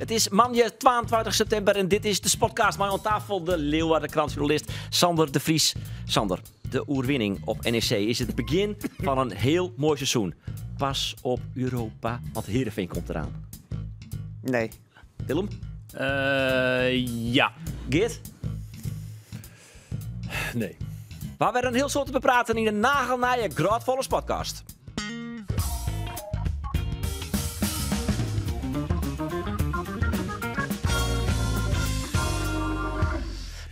It is moandei 22 septimber en dit is de Sportcast mei oan tafel de Leeuwarder Krantjournalist Sander de Vries. Sander, de oerwinning op NEC is it begjin fan in hiel moai seizoen. Pas op Europa, want Heerenveen komt eraan. Nee. Willem? Ja. Geert? Nee. We ha wer in hiel soad te bepraten yn de nagelnije grôtfolle Sportcast.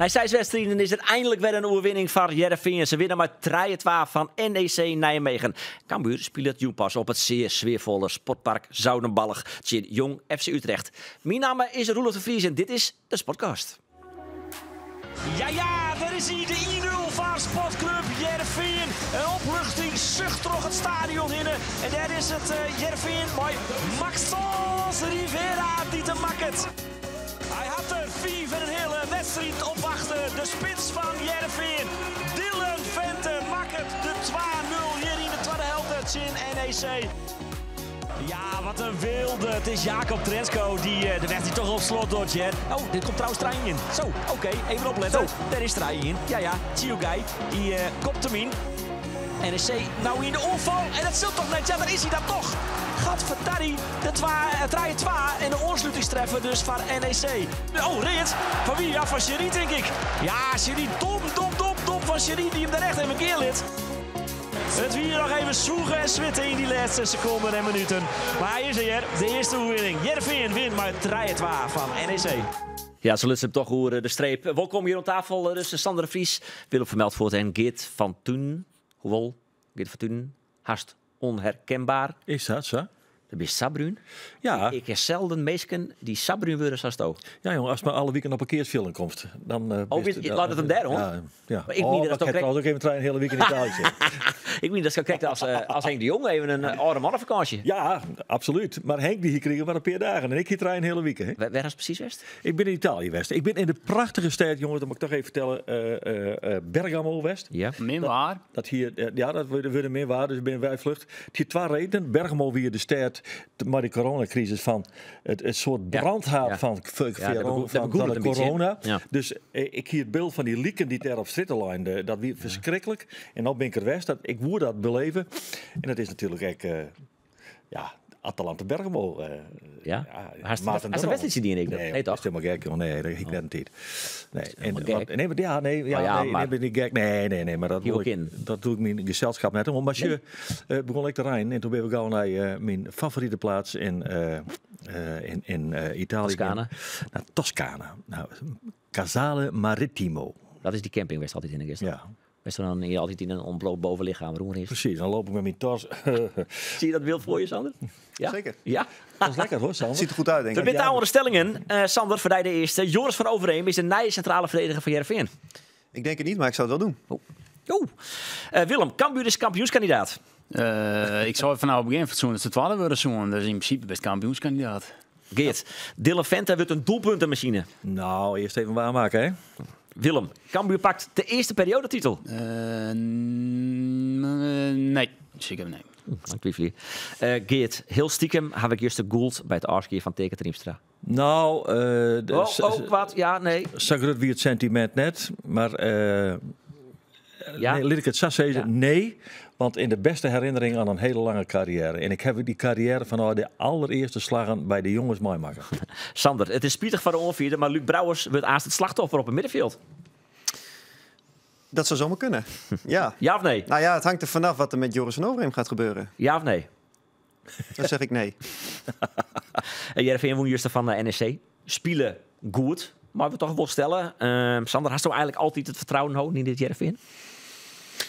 Nei seis wedstriden is der einlik wer in oerwinning foar Hearrenfean. Se winne mei 3-2 fan NEC Nijmegen. Cambuur spilet jûn pas op it sear sfearfolle Sportpark Zoudenbalch tsjin Jong FC Utrecht. Myn namme is Roelof de Vries en dit is de Sportcast. Ja, ja, dêr is hy, de 1-0 fan Sportklup Hearrenfean. In opluchtingssucht troch it stadion hinne. En dêr is it Hearrenfean mei Maxence Rivera dy't him makket. Hy hat der fiif en in heale wedstriid op wachte. De spits fan Hearrenfean, Dylan Vente, makket de 2-0 hjir yn de twadde helte tsjin NEC. Ja, wat in weelde. It is Jacob Trensko dy't de wedstriid toch op slot docht, hear. Oh, dit komt trouwens 3-1. Zo, oké, even opletten. Zo. Dêr is 3-1. Ja, ja, Chiogai, dy kopt him yn. NEC no yn de oanfal en dat sil toch net. Ja, dêr is hy dan toch. Gadverdarrie, de 3-2 en de oanslutingstreffer dus foar NEC. Oh, read. Fan wie? Ja, fan Chery tink ik. Ja, Chery, dom, dom, dom, dom fan Chery dy't him der echt even gean lit. It wie noch even sûge en switte yn dy lêste sekonden en minuten. Mar hy is der hear, de earste oerwinning. Hearrenfean wint mei 3-2 fan NEC. Ja, se lutsen him toch oer de streep. Wolkom hjir oan tafel, dus Sander de Vries, Willem van Meldvoort en Geert van Tunen. Hoewol, Geert van Tunen, hast onherkenbaar. Is dat sa? Do bist sa brún. Ja. Ik ken selden minsken dy't sa brún wurde sa asto. Ja, jonge, ast mar alle wiken op in keatsfjild komst, dan Oh, bist leit it him dêr oan? Ja, ja. Maar ik Oh, mien dat maar toch ik ha trouwens ook even trije hiele wike yn Italië sitten. Ik mien dat is krekt as Henk de Jong even in âlde mannefakânsje. Ja, absolút. Mar Henk dy hie krigen mar in pear dagen en ik hie trije hiele wike. Hè. Wêr hast presys west? Ik bin yn Italië west. Ik bin yn de prachtige stêd, jonges, dat moat ik toch even fertelle, Bergamo west. Ja. Min waar. Dat hie, ja, dat wurde min waar, dus ik bin weivlucht. It hie twa redenen. Bergamo wie de stêd mei de coronakrisis fan it soart brandhaard fan de corona. Dus ik hie it byld fan dy liken dy't dêr op strjitte leinen, dat wie ferskriklik. En no bin ik der west, dat, ik woe dat beleve. En dat is natuerlik ek, ja, Atalanta Bergamo. Ja? Hast in wedstriidsje dien ek? Nee, Nee, toch? Dat is helemaal gek, joh. Nee, dat hie ik net in tiid. Nee, en, Helemaal gek. want, nee, maar, ja, nee, ja, Oh ja, nee, maar nee, ben ik gek. Nee, nee, nee, maar dat Hier doe ook ik, in. dat doe ik myn geselskip net om. Mar sjoch, begûn ik te reinen en doe bin we gau nei myn favorite plaats yn Italië. Toscane. Nei Toscane. Nou, Casale Marittimo. Dat is dy camping wêr'tst altyd hinne giest. Ja. Wêr'tst dan hier altyd yn in ûntbleate bovenlichaam rûnrinst. Precies, dan loop ik met mijn tas. Zie je dat beeld voor je, Sander? Ja? Zeker. Ja? Dat is lekker hoor, Sander. Ziet er goed uit, denk We ik. binne ta oan de stellingen. Sander, foar dy de earste. Joris van Overeem is de nije sintrale ferdediger fan Hearrenfean. Ik denk het niet, maar ik zou het wel doen. Oh. Oh. Willem, Cambuur is kampioenskandidaat. Ik sei fanôf it begjin fan it seizoen dat se twadde wurde soenen. Dus yn prinsipe bist kampioenskandidaat. Geert, Dylan Vente wurdt in doelpuntenmachine. Nou, eerst even waarmaken, hè? Willem, Cambuur pakt de eerste periodetitel. Nee, zeker nee. Ik twijfel hier. Geert, heel stiekem heb ik juist gûld by it ôfskie fan Taeke Triemstra. Nou, de Oh, oh, wat? Ja, nee. Sa grut wie it sentimint net, mar Ja? nee, lit ik it sa sizze, Ja. nee. Want yn de bêste herinnering oan in hiele lange karriêre. En ik ha dy karriêre fanôf de allerearste slaggen by de jonges meimakke. Sander, it is spitich foar de oanfierder, mar Luuk Brouwers wurdt aanst it slachtoffer op it middenfjild. Dat zou zomaar kunnen. Ja. Ja of nee? Nou ja, het hangt er vanaf wat er met Joris van Overeem gaat gebeuren. Ja of nee? Dan zeg ik nee. En Hearrenfean wûn juster fan de NEC. Spile goed, mar we toch wol stelle. Sander, hasto eigenlik altyd it fertrouwen holden yn dit Hearrenfean?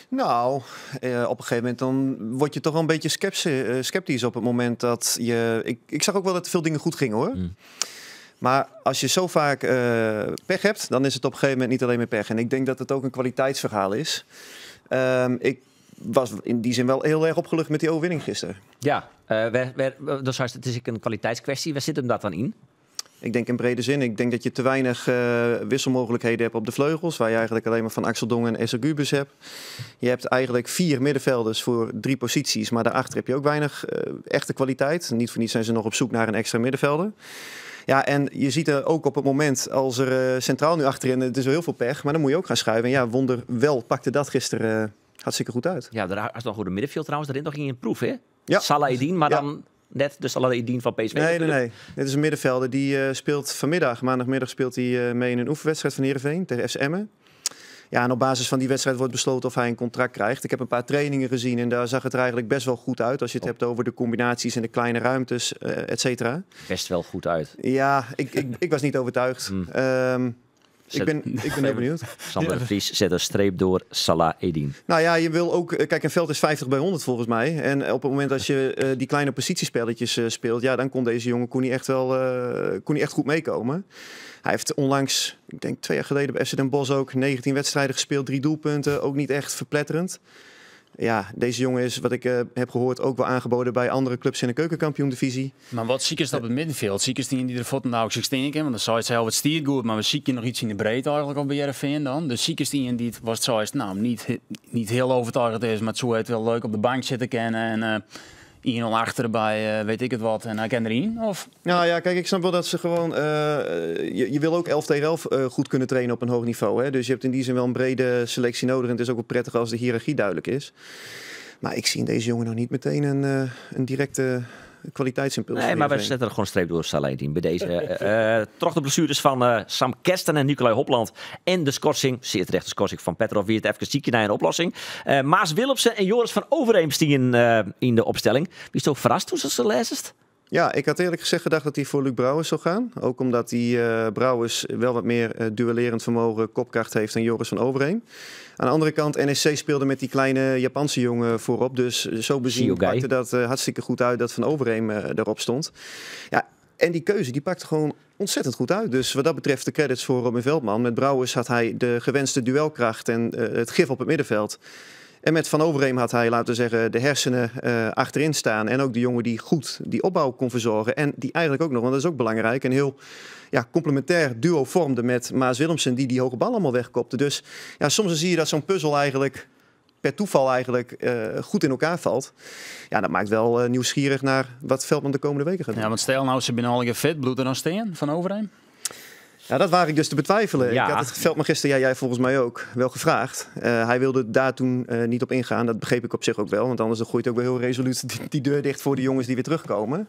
Nou, op een gegeven moment dan word je toch wel een beetje sceptisch op het moment dat je... Ik zag ook wel dat veel dingen goed gingen, hoor. Maar als je zo vaak pech hebt, dan is het op een gegeven moment niet alleen maar pech. En ik denk dat het ook een kwaliteitsverhaal is. Ik was in die zin wel heel erg opgelucht met die overwinning gisteren. Ja, dus het is ook een kwaliteitskwestie. Waar zit hem dat dan in? Ik denk in brede zin. Ik denk dat je te weinig wisselmogelijkheden hebt op de vleugels. Waar je eigenlijk alleen maar van Axel Dongen en Ezzalgoubis hebt. Je hebt eigenlijk 4 middenvelders voor 3 posities. Maar daarachter heb je ook weinig echte kwaliteit. Niet voor niets zijn ze nog op zoek naar een extra middenvelder. Ja, en je ziet er ook op het moment als er centraal nu achterin, het is wel heel veel pech, maar dan moet je ook gaan schuiven. En ja, wonderwel pakte dat gisteren hartstikke goed uit. Ja, daar is nog goed de middenveld trouwens, daarin nog in een proef, hè? Ja. Salah-Eddine, maar ja. Dan net de Salah-Eddine van PSV. Nee. Dit is een middenvelder die speelt vanmiddag, maandagmiddag speelt hij mee in een oefenwedstrijd van Heerenveen tegen FC Emmen. Ja, en op basis van die wedstrijd wordt besloten of hij een contract krijgt. Ik heb een paar trainingen gezien en daar zag het er eigenlijk best wel goed uit. Als je het hebt over de combinaties en de kleine ruimtes, et cetera. Best wel goed uit. Ja, ik was niet overtuigd. Ik ben heel benieuwd. Sander de Vries zet een streep door Salah-Eddine. Nou ja, je wil ook... Kijk, een veld is 50 bij 100 volgens mij. En op het moment dat je die kleine positiespelletjes speelt... ja, dan kon deze jongen kon hij echt wel kon hij echt goed meekomen. Hij heeft onlangs, ik denk 2 jaar geleden bij FC Den Bosch ook... 19 wedstrijden gespeeld, 3 doelpunten. Ook niet echt verpletterend. Ja, deze jongen is, wat ik heb gehoord, ook wel aangeboden bij andere clubs in de keukenkampioen-divisie. Maar wat ziek is dat op het middenveld? Ziek is die die er voeten nou ook zich in, want dan zou het zelf het stiert goed, maar we ziek je nog iets in de breedte eigenlijk al bij Heerenveen dan. Dus ziek is die in die het was het zo is, nou, niet heel overtuigend is, maar het zo het wel leuk op de bank zitten kennen en 1-0 achter bij, weet ik het wat, en hij kan erin, of? Nou ja, kijk, ik snap wel dat ze gewoon... je wil ook 11 tegen 11 goed kunnen trainen op een hoog niveau. Hè? Dus je hebt in die zin wel een brede selectie nodig. En het is ook wel prettig als de hiërarchie duidelijk is. Maar ik zie in deze jongen nog niet meteen een directe kwaliteitsimpuls. Nee, maar wij zetten er gewoon een streep door Salah-Eddine. Bij deze. Toch de blessures van Sam Kersten en Nicolai Hopland. En de schorsing, zeer terecht de schorsing van Petrov. Wie het even ziekje naar een oplossing. Maas Willemsen en Joris van Overeem stien in de opstelling. Wie is toch verrast toen ze lezen? Ja, ik had eerlijk gezegd gedacht dat hij voor Luc Brouwers zou gaan. Ook omdat die Brouwers wel wat meer duellerend vermogen, kopkracht heeft dan Joris van Overeem. Aan de andere kant, NEC speelde met die kleine Japanse jongen voorop. Dus zo bezien pakte dat hartstikke goed uit dat Van Overeem daarop stond. Ja, en die keuze die pakte gewoon ontzettend goed uit. Dus wat dat betreft de credits voor Robin Veldman. Met Brouwers had hij de gewenste duelkracht en het gif op het middenveld. En met Van Overeem had hij, laten we zeggen, de hersenen achterin staan. En ook de jongen die goed die opbouw kon verzorgen. En die eigenlijk ook nog, want dat is ook belangrijk, een heel complementair duo vormde met Maas Willemsen, die hoge bal allemaal wegkopte. Dus ja, soms dan zie je dat zo'n puzzel eigenlijk per toeval eigenlijk goed in elkaar valt. Ja, dat maakt wel nieuwsgierig naar wat Veldman de komende weken gaat doen. Ja, want stel nou, ze binnen al fit, bloedt er dan steen Van Overeem? Ja, dat waar ik dus te betwijfelen. Ja. Ik had het Veldman gisteren, ja, jij volgens mij ook, wel gevraagd. Hij wilde daar toen niet op ingaan. Dat begreep ik op zich ook wel. Want anders dan gooit hij ook wel heel resoluut die deur dicht voor de jongens die weer terugkomen.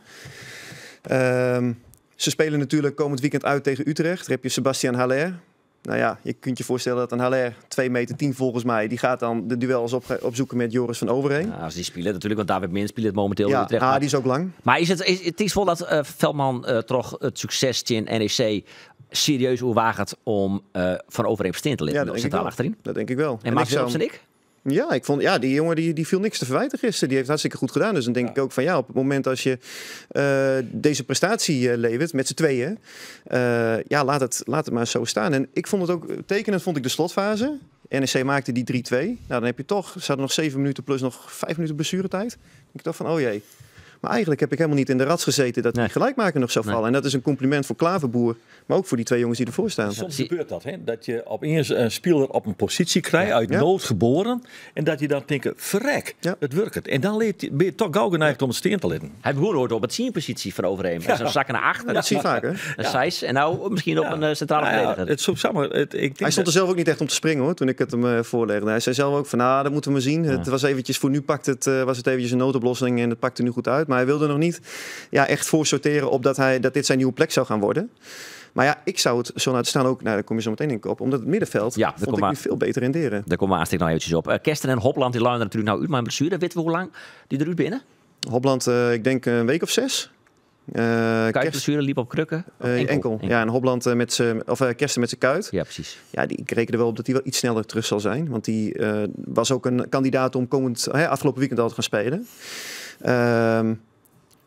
Ze spelen natuurlijk komend weekend uit tegen Utrecht. Daar heb je Sebastian Haller. Nou ja, je kunt je voorstellen dat een Haller, 2,10 meter volgens mij, die gaat dan de duels opzoeken met Joris van Overeem. Ja, als die spelen natuurlijk, want David Min speelt het momenteel ja, in Utrecht. Maar die is ook lang. Maar is het is vol dat Veldman toch het succes in NEC serieus oerwagend om Van Overeem steen te liggen? Ja, dat centraal achterin? Dat denk ik wel. En Maas Willemsen en ik? Ja, ik vond, ja, die jongen die viel niks te verwijten gisteren. Die heeft hartstikke goed gedaan. Dus dan denk ik ook van ja, op het moment als je deze prestatie levert met z'n tweeën, ja, laat het maar zo staan. En ik vond het ook tekenend, vond ik de slotfase. NEC maakte die 3-2. Nou, dan heb je toch, ze hadden nog 7 minuten plus nog 5 minuten blessuretijd. Ik dacht van, oh jee. Maar eigenlijk heb ik helemaal niet in de rats gezeten dat die gelijkmaker nog zou vallen. En dat is een compliment voor Klaverboer, maar ook voor die twee jongens die ervoor staan. Soms gebeurt dat, hè? Dat je opeens een speler op een positie krijgt, uit nood geboren. En dat je dan denkt, verrek, het werkt. En dan ben je toch gauw geneigd om het steen te liggen. Hij begon ooit op het zien-positie van Overeem. Ja. Zo'n zakken naar achter. Dat zie je vaak, hè? Een size. En nou misschien op een centrale verdediger. Het is zo, het, ik denk hij stond er zelf ook niet echt om te springen, hoor, toen ik het hem voorlegde. Hij zei zelf ook van, nou, dat moeten we maar zien. Het was eventjes, voor nu pakt het, was het eventjes een noodoplossing en het pakte nu goed uit. Maar hij wilde nog niet echt voor sorteren op dat dit zijn nieuwe plek zou gaan worden. Maar ja, ik zou het zo laten staan ook, nou, daar kom je zo meteen in op, omdat het middenveld vond ik nu veel beter renderen. Daar komen we aanstek nog eventjes op. Kersten en Hopland, die luiden natuurlijk nou uit, maar een blessure. Weten we hoe lang die eruit binnen? Hopland, ik denk een week of 6. Kuitblessure, liep op krukken? Enkel. Ja, en Hopland met zijn, of Kersten met zijn kuit. Ja, precies. Ja, ik reken er wel op dat hij wel iets sneller terug zal zijn. Want die was ook een kandidaat om afgelopen weekend al te gaan spelen.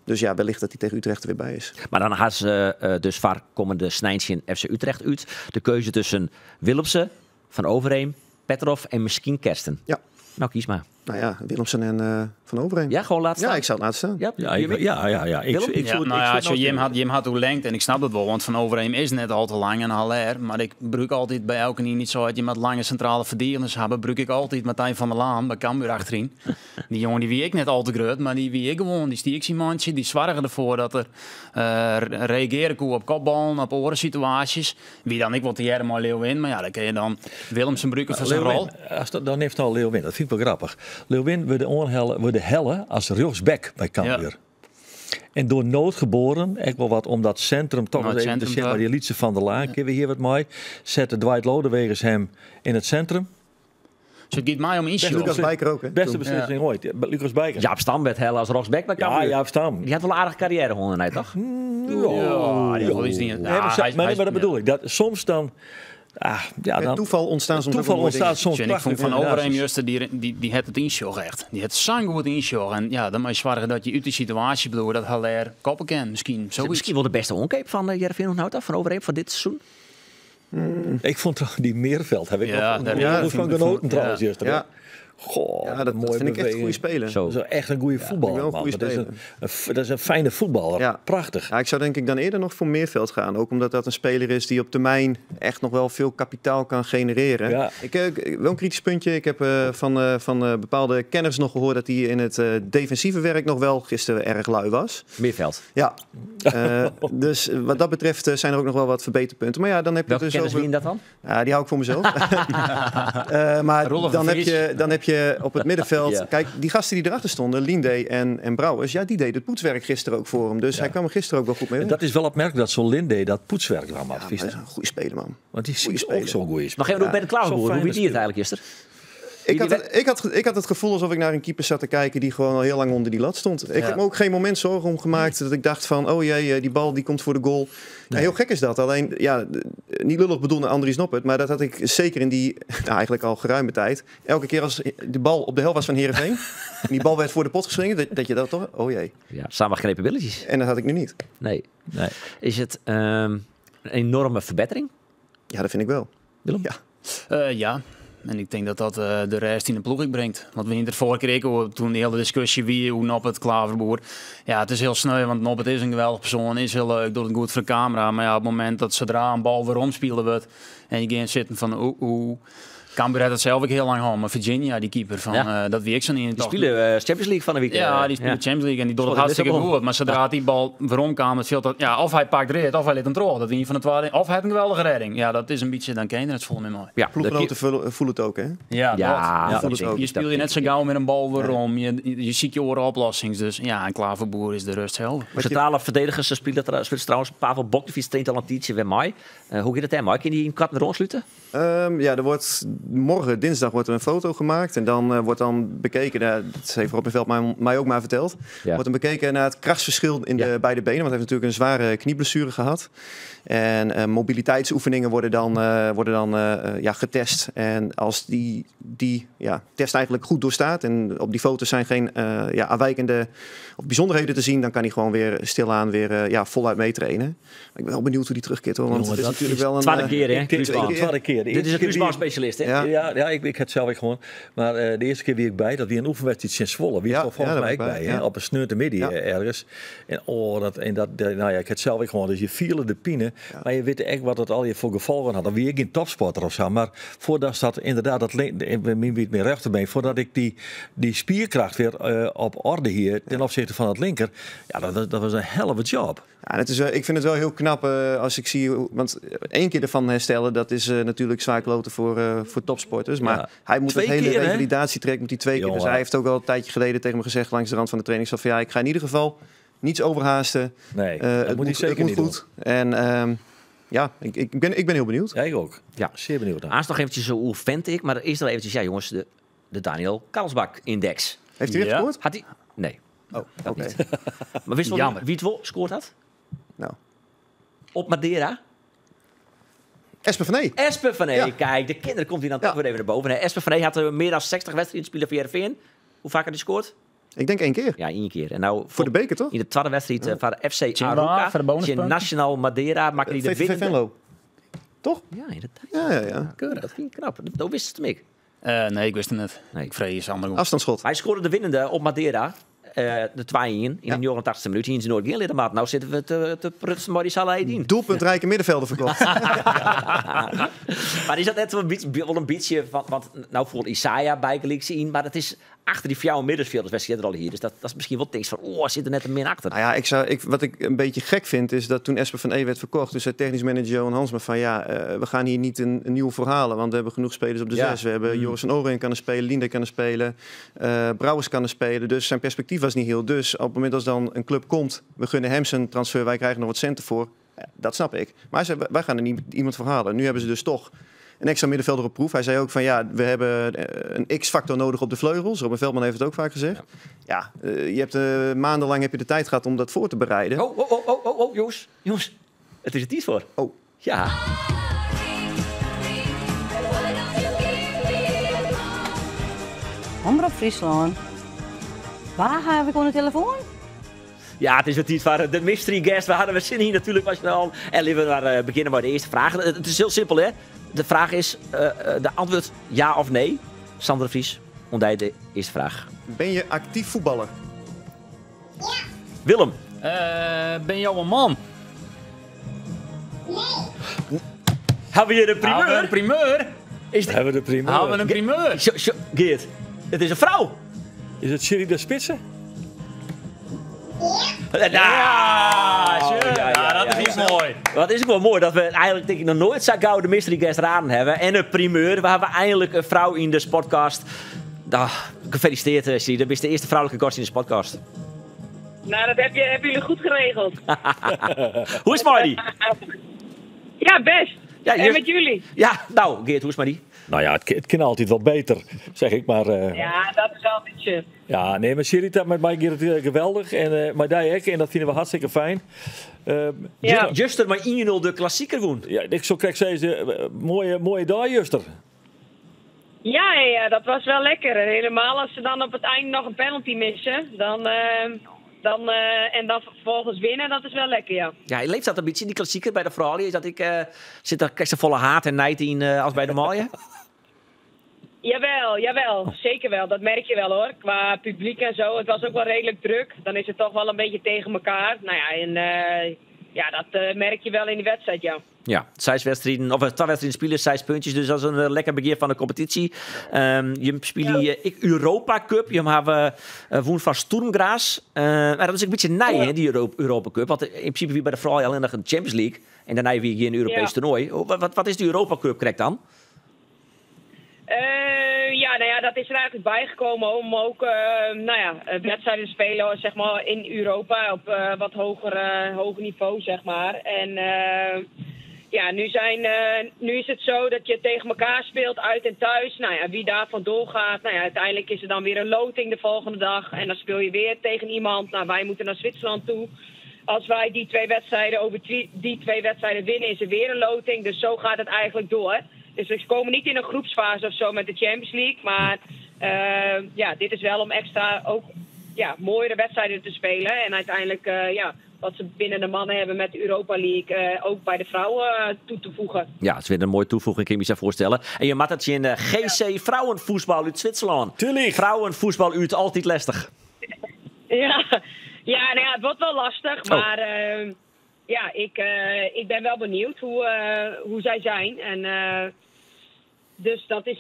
Dus ja, wellicht dat hij tegen Utrecht er weer bij is. Maar dan had ze dus vaar komende Snijntje in FC Utrecht uit. De keuze tussen Willemsen, Van Overeem, Petrov en misschien Kersten. Ja. Nou, kies maar. Nou ja, Willemsen en Van Overeem. Ja, gewoon laten Ja, staan. ik zou het laten staan. Ja, Ja, ik, ja, ja, ja. Ik, Willem? ik, Ja, zou het- nou ik ja, zou het zo, nou Jim, doen. had, Jim had hoe lengte en ik snap dat wel, want Van Overeem is net al te lang en Haller. Maar ik gebruik altijd bij elke niet zo dat je met lange centrale verdedigers hebben, gebruik ik altijd Martijn van der Laan bij Cambuur achterin. Die jongen die wie ik net al te groot, maar die wie ik gewoon, die stiek zijn mandje, die zorgen ervoor dat er reageren kon op kopballen, op orensituaties. Wie dan ik wil te jaren maar Leeuwin, maar ja, dan kun je dan Willemsen gebruiken voor zijn rol. Leeuwin, als dat, dan heeft al Leeuwin, dat vind ik wel grappig. Leeuwin wordt de wordt de helle als rechtsback bij Cambuur. Ja. En door nood geboren, echt wel wat om dat centrum toch Nou, eens het even te centrum zien, maar daar. die Lietse van der Laan, kunnen we hier wat mooi. Zette Dwight Lodewegens hem in het centrum. Dus het gaat mij om inshot. Lucas Bijker ook, hè? Beste Toen. beslissing ooit. Ja, Lucas Bijker. Jaap Stam werd hel als rechtsback bij ja, Cambuur. Jaap Stam. Die had wel een aardige carrière gewonnen, hij toch? Ja, die had wel iets dingen. Nee, maar, Ja, hij- maar, hij- maar dat bedoel ik. Dat soms dan... Ah, ja, Bij dan toeval ontstaan soms ook toeval wel mooie ontstaat soms En ik vond prachtige Van Overeem combinaties. juist, die het het inzog echt. Die het zo'n goed inzog. En ja, dan moet je zorgen dat je uit die situatie bedoel, dat Haller koppen kan. Misschien zoiets. Misschien wel de beste onkeep van Heerenveen onthoudt van Overeem van dit seizoen. Ik vond trouwens die Meerveld, heb ik Ja, nog daar- ja, ja, van genoten trouwens. ja. gisteren. Ja. Goh, Ja, dat mooie vind ik echt een beweging. goede speler. Zo. Dat is echt een goede voetballer, wel een man. goede Dat is een, dat is een fijne voetballer. Ja. Prachtig. Ja, ik zou denk ik dan eerder nog voor Meerveld gaan. Ook omdat dat een speler is die op termijn echt nog wel veel kapitaal kan genereren. Ja. Ik, wel een kritisch puntje. Ik heb van bepaalde kenners nog gehoord dat hij in het defensieve werk nog wel gisteren erg lui was. Meerveld. Ja, dus wat dat betreft zijn er ook nog wel wat verbeterpunten. Maar ja, dan heb je Welke het dus kennis over... wie dat dan? Ja, die hou ik voor mezelf. Maar Rolf dan de heb, Vries. je, dan heb je op het middenveld... Ja. Kijk, die gasten die erachter stonden, Linde en Brouwers... ja, die deden het poetswerk gisteren ook voor hem. Dus hij kwam er gisteren ook wel goed mee En weg. dat is wel opmerkelijk dat zo'n Linde dat poetswerk dan had. Ja, vies, maar hè? dat is een goede speler, man. Want die goeie is ook speler. zo'n goede Nog speler. even door bij de Klaverboer. Zo'n Hoe fijne wie die het eigenlijk gisteren? Ik had, ik had het gevoel alsof ik naar een keeper zat te kijken die gewoon al heel lang onder die lat stond. Ik Ja. heb me ook geen moment zorgen om gemaakt dat ik dacht van, oh jee, die bal die komt voor de goal. Ja, heel gek is dat. Alleen, ja, niet lullig bedoeld naar Andries Noppert, maar dat had ik zeker in die, nou, eigenlijk al geruime tijd. Elke keer als de bal op de helft was van Heerenveen en die bal werd voor de pot geslingerd, dat je dat toch, oh jee. Ja, samengeknepen billetjes. En dat had ik nu niet. Nee. Nee. Is het een enorme verbetering? Ja, dat vind ik wel. Willem? Ja. Ja. En ik denk dat dat de rest in de ploeg brengt. Want we in de vorige keer ook, toen de hele discussie wie, hoe Noppert, Klaverboer. Ja, het is heel sneu, want Noppert is een geweldig persoon, is heel leuk, doet het goed voor de camera. Maar ja, op het moment dat zodra een bal weer omspelen wordt en je gaat zitten van oeh, oeh. Cambuur had het zelf ook heel lang gehad, maar Virginia, die keeper van, Ja. dat wie ik zo niet in Die spelen Champions League van de week. Ja, die speelde Champions League en die doet het Scoorde hartstikke Lissabon. goed. Maar zodra die bal waarom kwam, het viel dat, ja, of hij pakt rit, of hij liet hem terug. Dat wie van de tweede, of hij heeft een geweldige redding. Ja, dat is een beetje, dan ken je het vol meer mooi. Ja, Ploeggenoten voelen het ook, hè? Ja, Ja, dat. voel het ook. Je speelt je net zo gauw met een bal waarom. Je ziet je oren oplossings. Dus ja, en Klaverboer is de rust zelf. Centrale verdedigers spelen trouwens Pavel Bogdanovic traint al een tijdje weer mij. Hoe gaat het hem? Kan die een kwart weer ontsluiten? Ja, er wordt morgen, dinsdag, wordt er een foto gemaakt. En dan wordt dan bekeken, dat heeft Robin Veld mij ook maar verteld. Ja. Wordt dan bekeken naar het krachtsverschil in de beide benen. Want hij heeft natuurlijk een zware knieblessure gehad. En mobiliteitsoefeningen worden dan getest. En als die test eigenlijk goed doorstaat en op die foto's zijn geen afwijkende of bijzonderheden te zien, dan kan hij gewoon weer stilaan weer voluit meetrainen. Maar ik ben wel benieuwd hoe die terugkeert, hoor. Want Jongen, het is dat natuurlijk is wel een tweede keer, hè? Tweede keer. Dit is een kruisbandspecialist, hè? Ja. Ja, ik het zelf ook gewoon. Maar de eerste keer wie ik bij, dat wie een oefenwedstrijd in Zwolle. Wie is volgens mij bij, hè? Op een sneurte ergens. En nou ja, ik het zelf ook gewoon. Dus je vielen de pine, maar je weet echt wat het al je voor gevolgen had. Dan wie ik geen topsporter of zo. Maar voordat dat inderdaad, dat mijn rechterbeen, voordat ik die spierkracht weer op orde hier ten opzichte van het linker, ja, dat was een hell of a job. Ja, het is, ik vind het wel heel knap als ik zie, want één keer ervan herstellen, dat is natuurlijk zwaar kloten voor topsporters. Maar hij moet het hele revalidatietraject moet hij 2 keer. Dus hij heeft ook al een tijdje geleden tegen me gezegd langs de rand van de training, van ja, ik ga in ieder geval niets overhaasten. Nee, het moet, zeker het moet goed. Doen. En ik ben heel benieuwd. Ja, ik ook. Ja, zeer benieuwd. Aanstaan nog eventjes hoe vent ik, maar eerst nog eventjes, ja jongens, de Daniel Karlsbak-index. Heeft hij weer gescoord? Had hij? Nee. Oh, oké. Okay. Maar wist je wie het wel gescoord had? Nou. Op Madeira? Espen van Nee. Espen van Nee, kijk, de kinderen komt hier dan toch weer even naar boven. Nee, Espen van Nee had er meer dan 60 wedstrijden spelen voor Heerenveen. Hoe vaak had hij gescoord? Ik denk 1 keer. Ja, 1 keer. En nou, voor de beker, toch? In de tweede wedstrijd van FC Aruca. National Madeira. Maakte hij de VVV Venlo. Toch? Ja, inderdaad. Ja. Keurig. Dat vind ik knap. Dat wist het ik. Nee, ik wist it net. Nee. Ik freegje Sander gewoan. Afstandsschot. Hy skoarde de winnende op Madeira. De 2-1 yn de 89e minuut. Hiene se noait gean litte moatten. No sitte we te prutsen mei dy Salah-Eddine. Doelpuntrijke middenvelder verkocht. Maar is dat net wol in bytsje fan, want no foel Isaiah bygelyks yn, mar it is achter dy fjouwer middenfielders wêr't se earder al hier. Dus dat is miskien wol tinkst fan, oh, sit der net te min achter. Nou ja, ik zou, ik, wat ik een beetje gek vind is dat toen Espen van Ee werd verkocht, toen zei technisch manager Johan Hansma van ja, we gaan hier niet een nieuw verhalen, want we hebben genoeg spelers op de 6. We hebben Joris van Oranje kan er spelen, Linda kan er spelen, Brouwers kan er spelen. Dus zijn perspectief was niet heel. Dus op het moment als dan een club komt, we gunnen hem zijn transfer, wij krijgen nog wat centen voor. Ja, dat snap ik. Maar hij zei, wij gaan er niet iemand voor halen. Nu hebben ze dus toch een extra middenvelder op proef. Hij zei ook van ja, we hebben een X-factor nodig op de vleugels. Robin Veldman heeft het ook vaak gezegd. Ja, je hebt maandenlang heb je de tijd gehad om dat voor te bereiden. Oh, oh, oh, oh, oh, oh, jongens, jongens. Het is het iets voor. Oh. Ja. Omrop Fryslân. Waar heb ik aan de telefoon? Ja, het is het tijd voor de mystery guest. We hadden we zin hier natuurlijk was je al. En laten we maar beginnen bij de eerste vraag. Het is heel simpel, hè? De vraag is, de antwoord ja of nee. Sander de Vries, ontdek de eerste vraag. Ben je actief voetballer? Ja. Willem. Ben jou een man? Nee. Hebben we hier een primeur? Hebben we een primeur? Is het Hebben we de primeur? Hebben we een primeur? Geert, het is een vrouw. Is het Sherida Spitse? Ja, Ja, ja, ja, ja, dat ja, is ja. mooi. Wat is ook wel mooi dat we eigenlijk denk ik nog nooit zo gauw de mystery guest raden hebben. En een primeur. We hebben eindelijk een vrouw in de podcast. Nou, gefeliciteerd, Sherida. Dat is de eerste vrouwelijke gast in de podcast. Nou, dat hebben jullie goed geregeld. Hoe is het, Marty? Ja, best. Ja, en hier- met jullie? Ja, nou, Geert, hoe is het, Marty? Nou ja, het kan altijd wel beter, zeg ik maar. Ja, dat is altijd chill. Ja, nee, maar Sherida, met mij gaat het geweldig. En met die ook, en dat vinden we hartstikke fijn. Juster maar 1-0 de klassieker woen. Ja, ik zou krijg zeggen, mooie dag, Juster. Ja, ja, ja, dat was wel lekker. En helemaal als ze dan op het eind nog een penalty missen, en dan vervolgens winnen, dat is wel lekker, ja. Ja, leeft dat een beetje in die klassieker bij de vrouwen? Is dat ik zit daar krijg ze volle haat en nijd in als bij de mooie? Jawel, jawel, zeker wel. Dat merk je wel hoor. Qua publiek en zo. Het was ook wel redelijk druk. Dan is het toch wel een beetje tegen elkaar. Nou ja, en ja, dat merk je wel in die wedstrijd, ja. Ja, zes wedstrijden, of twee wedstrijden spelen, 6 puntjes. Dus dat is een lekker begin van de competitie. Je speelt hier, ik Europa Cup. Je hebt woon van Sturm Graz. Maar dat is een beetje nij, hè, die Europa Cup. Want in principe wie bij de vrouwen alleen nog een Champions League. En daarna weer geen Europees toernooi. Oh, wat is de Europa Cup, correct dan? Ja, nou ja, dat is er eigenlijk bijgekomen om ook wedstrijden te spelen, zeg maar, in Europa op wat hoger niveau, zeg maar. En ja, nu is het zo dat je tegen elkaar speelt, uit en thuis. Nou ja, wie daarvan doorgaat, nou ja, uiteindelijk is er dan weer een loting de volgende dag. En dan speel je weer tegen iemand. Nou, wij moeten naar Zwitserland toe. Als wij die twee wedstrijden over die twee wedstrijden winnen, is er weer een loting. Dus zo gaat het eigenlijk door. Dus we komen niet in een groepsfase of zo met de Champions League. Maar dit is wel om extra ook, ja, mooiere wedstrijden te spelen. En uiteindelijk wat ze binnen de mannen hebben met de Europa League ook bij de vrouwen toe te voegen. Ja, het is weer een mooie toevoeging, kan je je zo voorstellen. En je maakt het in GC Vrouwenvoetbal uit Zwitserland. Tuurlijk. Vrouwenvoetbal uit, altijd lastig. Ja, ja, nou ja, het wordt wel lastig, maar ja, ik ben wel benieuwd hoe zij zijn. En dus dat is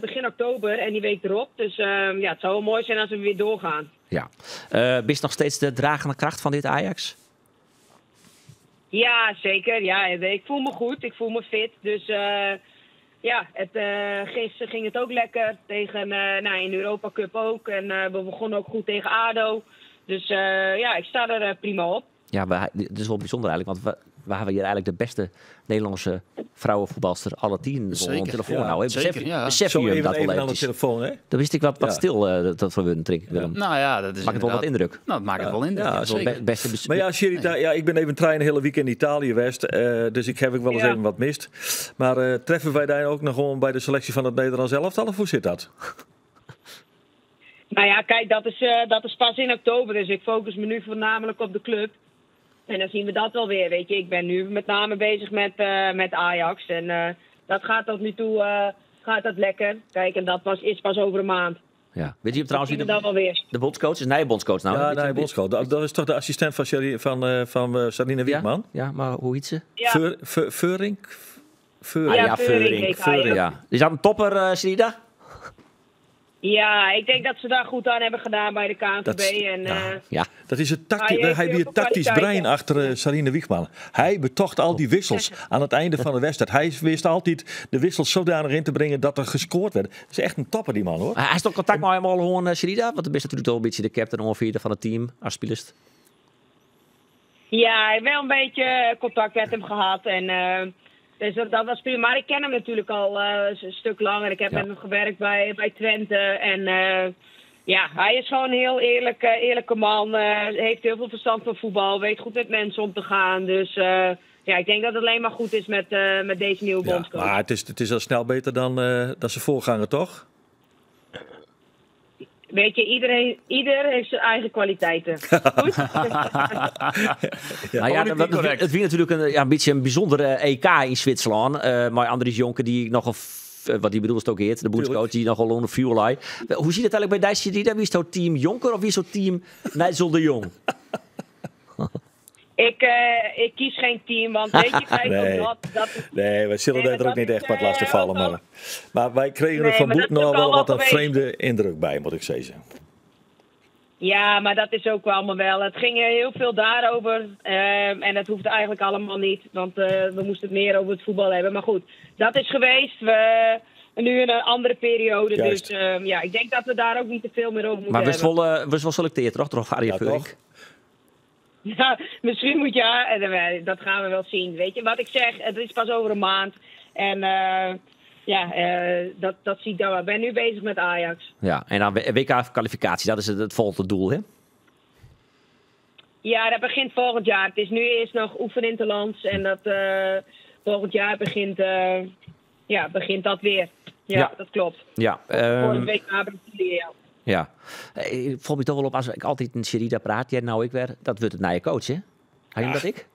begin oktober en die week erop. Dus het zou wel mooi zijn als we weer doorgaan. Ja. Ben je nog steeds de dragende kracht van dit Ajax? Ja, zeker. Ja, ik voel me goed. Ik voel me fit. Dus gisteren ging het ook lekker. Tegen in de Europa Cup ook. En we begonnen ook goed tegen ADO. Dus ik sta er prima op. Ja, maar het is wel bijzonder eigenlijk. Want we hebben hier eigenlijk de beste Nederlandse vrouwenvoetbalster alle 10 op de telefoon. Nou, hè. Besef Zo je dat wel even aan de eventjes? telefoon, hè? Dan wist ik wat stil dat we een drink, Willem. Nou ja, dat is Maakt het wel wat inderdaad indruk? Nou, het maakt het wel indruk, ja, zeker. Beste Maar ja, Sherida, ik ben even trein de hele week in Italië geweest, dus ik heb ik wel eens even wat mist. Maar treffen wij daar ook nog gewoon bij de selectie van het Nederlands elftal, of hoe zit dat? Nou ja, kijk, dat is pas in oktober, dus ik focus me nu voornamelijk op de club. En dan zien we dat wel weer, weet je. Ik ben nu met name bezig met Ajax. En dat gaat tot nu toe gaat dat lekker. Kijk, en dat was, is pas over een maand. Ja. Weet je trouwens wie de, dan wel weer. de bondscoach is? Nee, bondscoach nou. Ja, nee, bondscoach. Dat is toch de assistent van, Sherry, van Sarina Wiegman? Ja, ja, maar hoe heet ze? Ja. Veurink? Veurink. Ah, ja, Veurink. Veurink. Ja. Is dat een topper, Sherida? Ja, ik denk dat ze daar goed aan hebben gedaan bij de KNVB. Dat, en, ja. ja. Dat is het tacti hij weer het tactisch brein achter Sarina Wiegman. Hij betocht al die wissels aan het einde van de wedstrijd. Hij wist altijd de wissels zodanig in te brengen dat er gescoord werd. Dat is echt een topper, die man, hoor. Hij is toch contact met hem al gewoon, Sherida? Want dat is natuurlijk toch een beetje de captain ongeveer van het team als speler. Ja, hij heeft wel een beetje contact met hem gehad. En, dus dat was prima. Maar ik ken hem natuurlijk al een stuk langer. Ik heb met hem gewerkt bij Twente. En ja, hij is gewoon een heel eerlijk, eerlijke man. Heeft heel veel verstand van voetbal. Weet goed met mensen om te gaan. Dus ja, ik denk dat het alleen maar goed is met deze nieuwe bondscoach. Ja, maar het is al snel beter dan zijn voorganger, toch? Weet je, ieder heeft zijn eigen kwaliteiten. Goed? Ja. Nou ja, het was natuurlijk een beetje een bijzondere EK in Zwitserland. Maar Andries Jonker, die nogal, wat die bedoelt ook heet, de bondscoach, die nogal onder vuur lei. Hoe ziet het eigenlijk bij Dijsje? Wie is het team Jonker of wie is het team Nigel de Jong? Ik kies geen team, want weet je, kijk, nee. dat nee, wij zullen daar ook niet echt wat lastig vallen. Maar wij kregen er van Boet nog wel wat een vreemde indruk bij, moet ik zeggen. Ja, maar dat is ook allemaal wel. Het ging heel veel daarover. En dat hoeft eigenlijk allemaal niet, want we moesten het meer over het voetbal hebben. Maar goed, dat is geweest. We nu in een andere periode. Juist. Dus ja, ik denk dat we daar ook niet te veel meer over moeten maar hebben. Maar we wel selecteerd, toch? Toch, Arie Veurink? Ja, misschien moet je, dat gaan we wel zien. Weet je wat ik zeg? Het is pas over een maand. En dat zie ik dan wel. Ik ben nu bezig met Ajax. Ja, en dan WK-kwalificatie, dat is het volgende doel, hè? Ja, dat begint volgend jaar. Het is nu eerst nog oefeninterlands. En dat volgend jaar begint dat weer. Ja, dat klopt. Ja, voor het WK Brazilië, ja. Ja, ik valt me toch wel op als ik altijd in Sherida praat. Ja, nou ik weer, dat wordt het nieuwe coach, hè? Had je dat ik?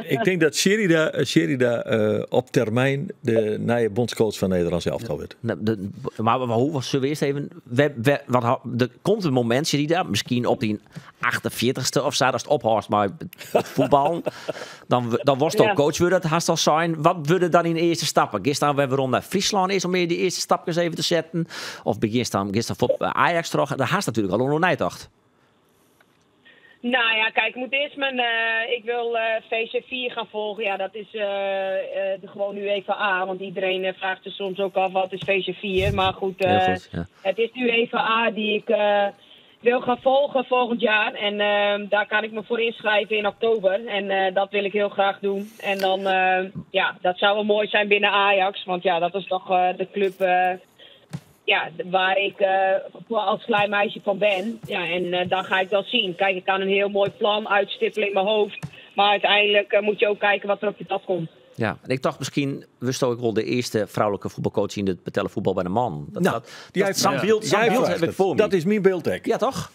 Ik denk dat Sherida op termijn de nieuwe bondscoach van Nederland zelf al wordt. Maar hoe was ze eerst even? Er komt een moment, Sherida, misschien op die 48ste of zo, als het ophoudt, maar het voetbal, dan was het ook coach worden, dat haast al zijn. Wat worden dan in de eerste stappen? Gisteren we waarom naar Friesland is om meer die eerste stapjes even te zetten? Of begin dan gisteren voor Ajax terug? Daar haast natuurlijk al een nijtocht. Nou ja, kijk, ik moet eerst mijn... ik wil VC4 gaan volgen. Ja, dat is gewoon UEFA A. Want iedereen vraagt zich soms ook af, wat is VC4? Maar goed, goed ja. Het is UEFA A die ik wil gaan volgen volgend jaar. En daar kan ik me voor inschrijven in oktober. En dat wil ik heel graag doen. En dan, dat zou wel mooi zijn binnen Ajax. Want ja, dat is toch de club... ja, waar ik als klein meisje van ben. Ja, en dan ga ik dat zien. Kijk, ik kan een heel mooi plan uitstippelen in mijn hoofd. Maar uiteindelijk moet je ook kijken wat er op je pad komt. Ja, en ik dacht misschien wist ook wel de eerste vrouwelijke voetbalcoach in het betellen voetbal bij de man. Dat beeld heb ik voor me. Dat is mijn beeldhek. Ja, toch?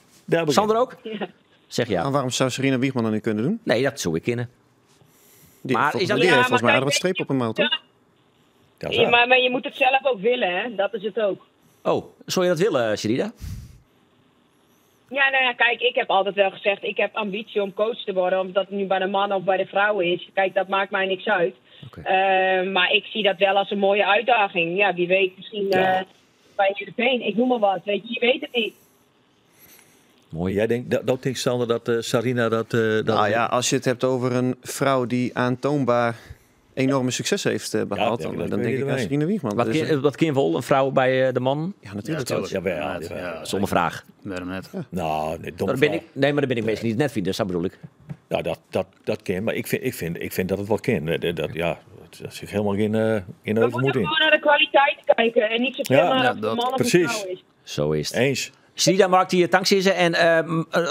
Sander ook? Ja. Zeg ja. Maar waarom zou Sarina Wiegman dat niet kunnen doen? Nee, dat zou ik kennen. Die maar is dat die heeft volgens mij aardig wat streep op een mouw, toch? Ja, maar je moet het zelf ook willen, hè? Dat is het ook. Oh, zou je dat willen, Sherida? Ja, nou ja, kijk, ik heb altijd wel gezegd... ik heb ambitie om coach te worden. Of dat het nu bij de man of bij de vrouw is. Kijk, dat maakt mij niks uit. Okay. Maar ik zie dat wel als een mooie uitdaging. Ja, wie weet misschien bij Heerenveen. Ik noem maar wat, weet je, je weet het niet. Mooi. Jij denkt, dat denkt Sander, dat Sarina dat... Nou ja, als je het hebt over een vrouw die aantoonbaar enorme succes heeft behaald, ja, dan denk ik aan Sarina Wiegman. Wat, dus, wat kind wel, een vrouw bij de man? Ja, natuurlijk. Ja, ja, zonder vraag. Waarom net? Ja. Nou, nee, domme ben ik, nee, maar dat ben ik meestal niet net vind, dus dat bedoel ik. Nou, dat kan, maar ik vind dat het wel kan. Dat, ja, dat zit helemaal geen We moeten gewoon naar de kwaliteit kijken en niet zoveel naar of de man of precies. de vrouw is. Zo is het. Eens. Sherida, maakt hier dankzij en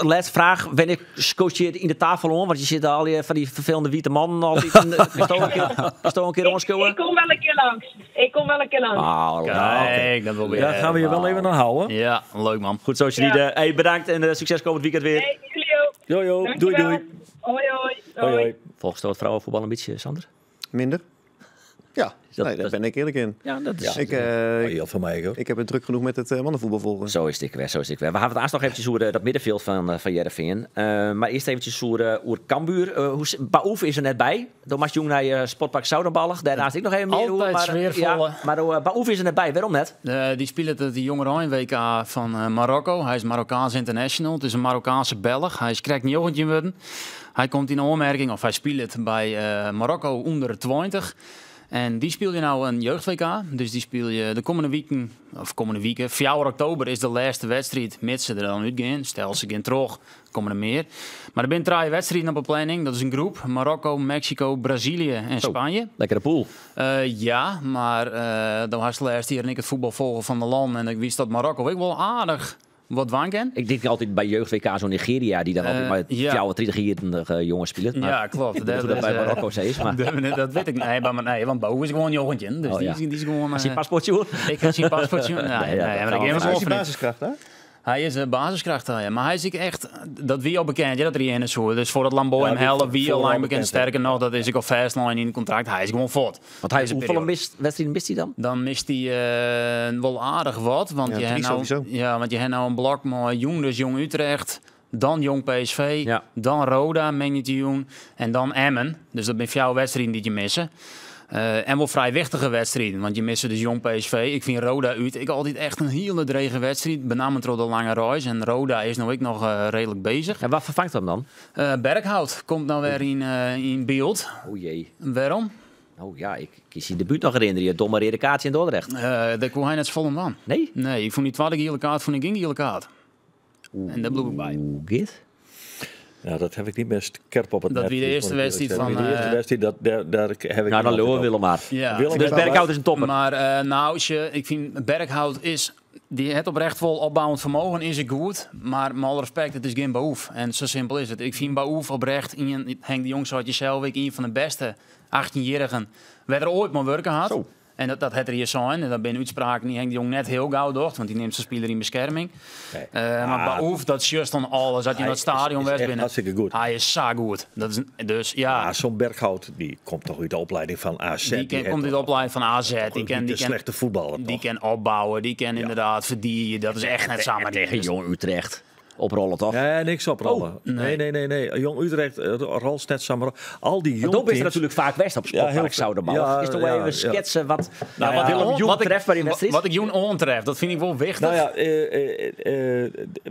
laatste vraag. Ben ik coach je in de tafel om? Want je zit al die, van die vervelende witte mannen altijd een keer ik kom wel een keer langs. Ik kom wel een keer langs. Oh, kijk, dat wil weer. Daar gaan we je wel even aan houden. Ja, leuk man. Goed zo, Sherida. Ja. Hey, bedankt en succes komend weekend weer. Hey, jullie ook. Jo, jo. Doei, doei. Hoi, hoi. Hoi, hoi. Volgens het vrouwenvoetbal een beetje, Sander? Minder. Ja, nee, daar ben ik eerlijk in. Ja, dat is... Ik, heel van mij, hoor. Ik heb het druk genoeg met het mannenvoetbal volgen. Zo is het weer, zo is het weer. We hebben het eerst nog eventjes over dat middenveld van Hearrenfean. Maar eerst eventjes over Cambuur. Baouf is er net bij. Thomas Jong naar je Sportpark Zoudenballig. Daarnaast ik nog even meer Altijd maar, sfeervolle. Ja, maar Baouf is er net bij. Waarom net? Die speelt het Jongerein WK van Marokko. Hij is Marokkaans international. Het is een Marokkaanse Belg. Hij is krek 19 geworden. Hij komt in aanmerking, of hij speelt het bij Marokko onder de 20. En die speel je nou een jeugd-WK. Dus die speel je de komende weken, of komende weken, 4 oktober is de laatste wedstrijd, mits ze er dan uitgaan. Stel ze gaan terug, komen er meer. Maar er zijn 3 wedstrijden op de planning. Dat is een groep. Marokko, Mexico, Brazilië en Zo, Spanje. Lekkere pool. Ja, maar dan was de laatste hier en ik het voetbal volgen van de land. En ik wist dat Marokko ik wel aardig wat wanken. Ik denk altijd bij jeugd WK zo'n Nigeria die dan altijd maar 34 hier jongens speelt. Maar Ja, klopt. Ik weet niet hoe dat bij Marokko zo is, maar Dat weet ik niet. Nee, maar nee, want Bo is gewoon jongetje. Dus Oh, ja. die is gewoon, Is hij paspoortje, hoor? Ik heb zijn paspoortje. Nee, Nee, ja, nee, dat maar kan ik wel. heb hem Is hij wel van. basiskracht, hè? Hij is een basiskracht, ja. Maar hij is echt, dat wie al bekend, ja, dat er in is, hoor. Dus voordat Lambeau Ja, hem die helpt, wie al vooral lang bekend, bekend, sterker nog, dat is ik al fastline in het contract. Hij is gewoon voort. Want hij is Deze hoeveel periode. wedstrijden mist hij dan? Dan mist hij wel aardig wat. Want Ja, je drie hebt nou, sowieso. ja, want je hebt nou een blok met Jong, dus Jong Utrecht, dan Jong PSV, dan Roda, Menu en dan Emmen. Dus dat zijn 4 wedstrijden die je missen. En wel vrij wichtige wedstrijden, want je mist dus Jong PSV. Ik vind Roda uit. Ik altijd echt een hele drege wedstrijd, met name door de lange reis. En Roda is nou ook nog redelijk bezig. En wat vervangt hem dan? Berghout komt nou weer in beeld. O jee. Waarom? Oh ja, ik kies die debuut nog herinneren. Je domme rode kaartje in Dordrecht. Daar kwam hij net vol om aan. Nee? Nee, ik vond die tweede gele kaart, vond ik geen gele kaart. En daar bleef ik bij. Hoe gaat? Ja, dat heb ik niet meer scherp op het Dat net. wie de eerste moet ik eerlijk wedstrijd zeggen. van, Wie de eerste wedstrijd, daar heb ik Nou, dan niet lullen altijd Willem op. maar. Ja. Willem Dus is wel Berghout is een topper. Maar nou, als je, ik vind Berghout is, die het oprecht vol opbouwend vermogen is het goed, maar met alle respect, het is geen Baouf. En zo simpel is het. Ik vind Baouf oprecht, Henk de Jong zei het jezelf, ik een van de beste 18-jarigen waar er ooit maar werken had. Zo. En dat het er hier zijn. En dat ben uitspraken die Henk de Jong net heel gauw docht, want die neemt zijn speler in bescherming. Nee. Maar Baouf, dat is juist dan alles. Dat je in Hij dat stadion is was echt binnen. hartstikke goed. Hij is zo goed. Dat is, dus ja. Ja, zo'n Berghout, die komt toch uit de opleiding van AZ. Die heeft komt uit de toch opleiding van AZ. Die ook ken, niet die de ken, slechte voetballer, Die toch? kan opbouwen, die kan inderdaad verdienen. Dat is echt net samen. Tegen Jong Utrecht. Oprollen, toch? Nee, niks oprollen. Oh, nee. nee, nee, nee. Jong Utrecht, rolt net samen. Al die Want jonge dat is er teams- natuurlijk vaak west op Ja, Sportpark heel veel. Zoudenballig. Ja, is toch ja, even ja. schetsen wat, Nou wat ja, Willem Jong treft bij die wedstrijd? Wat ik Joen ontreft, dat vind ik wel wichtig. Nou ja,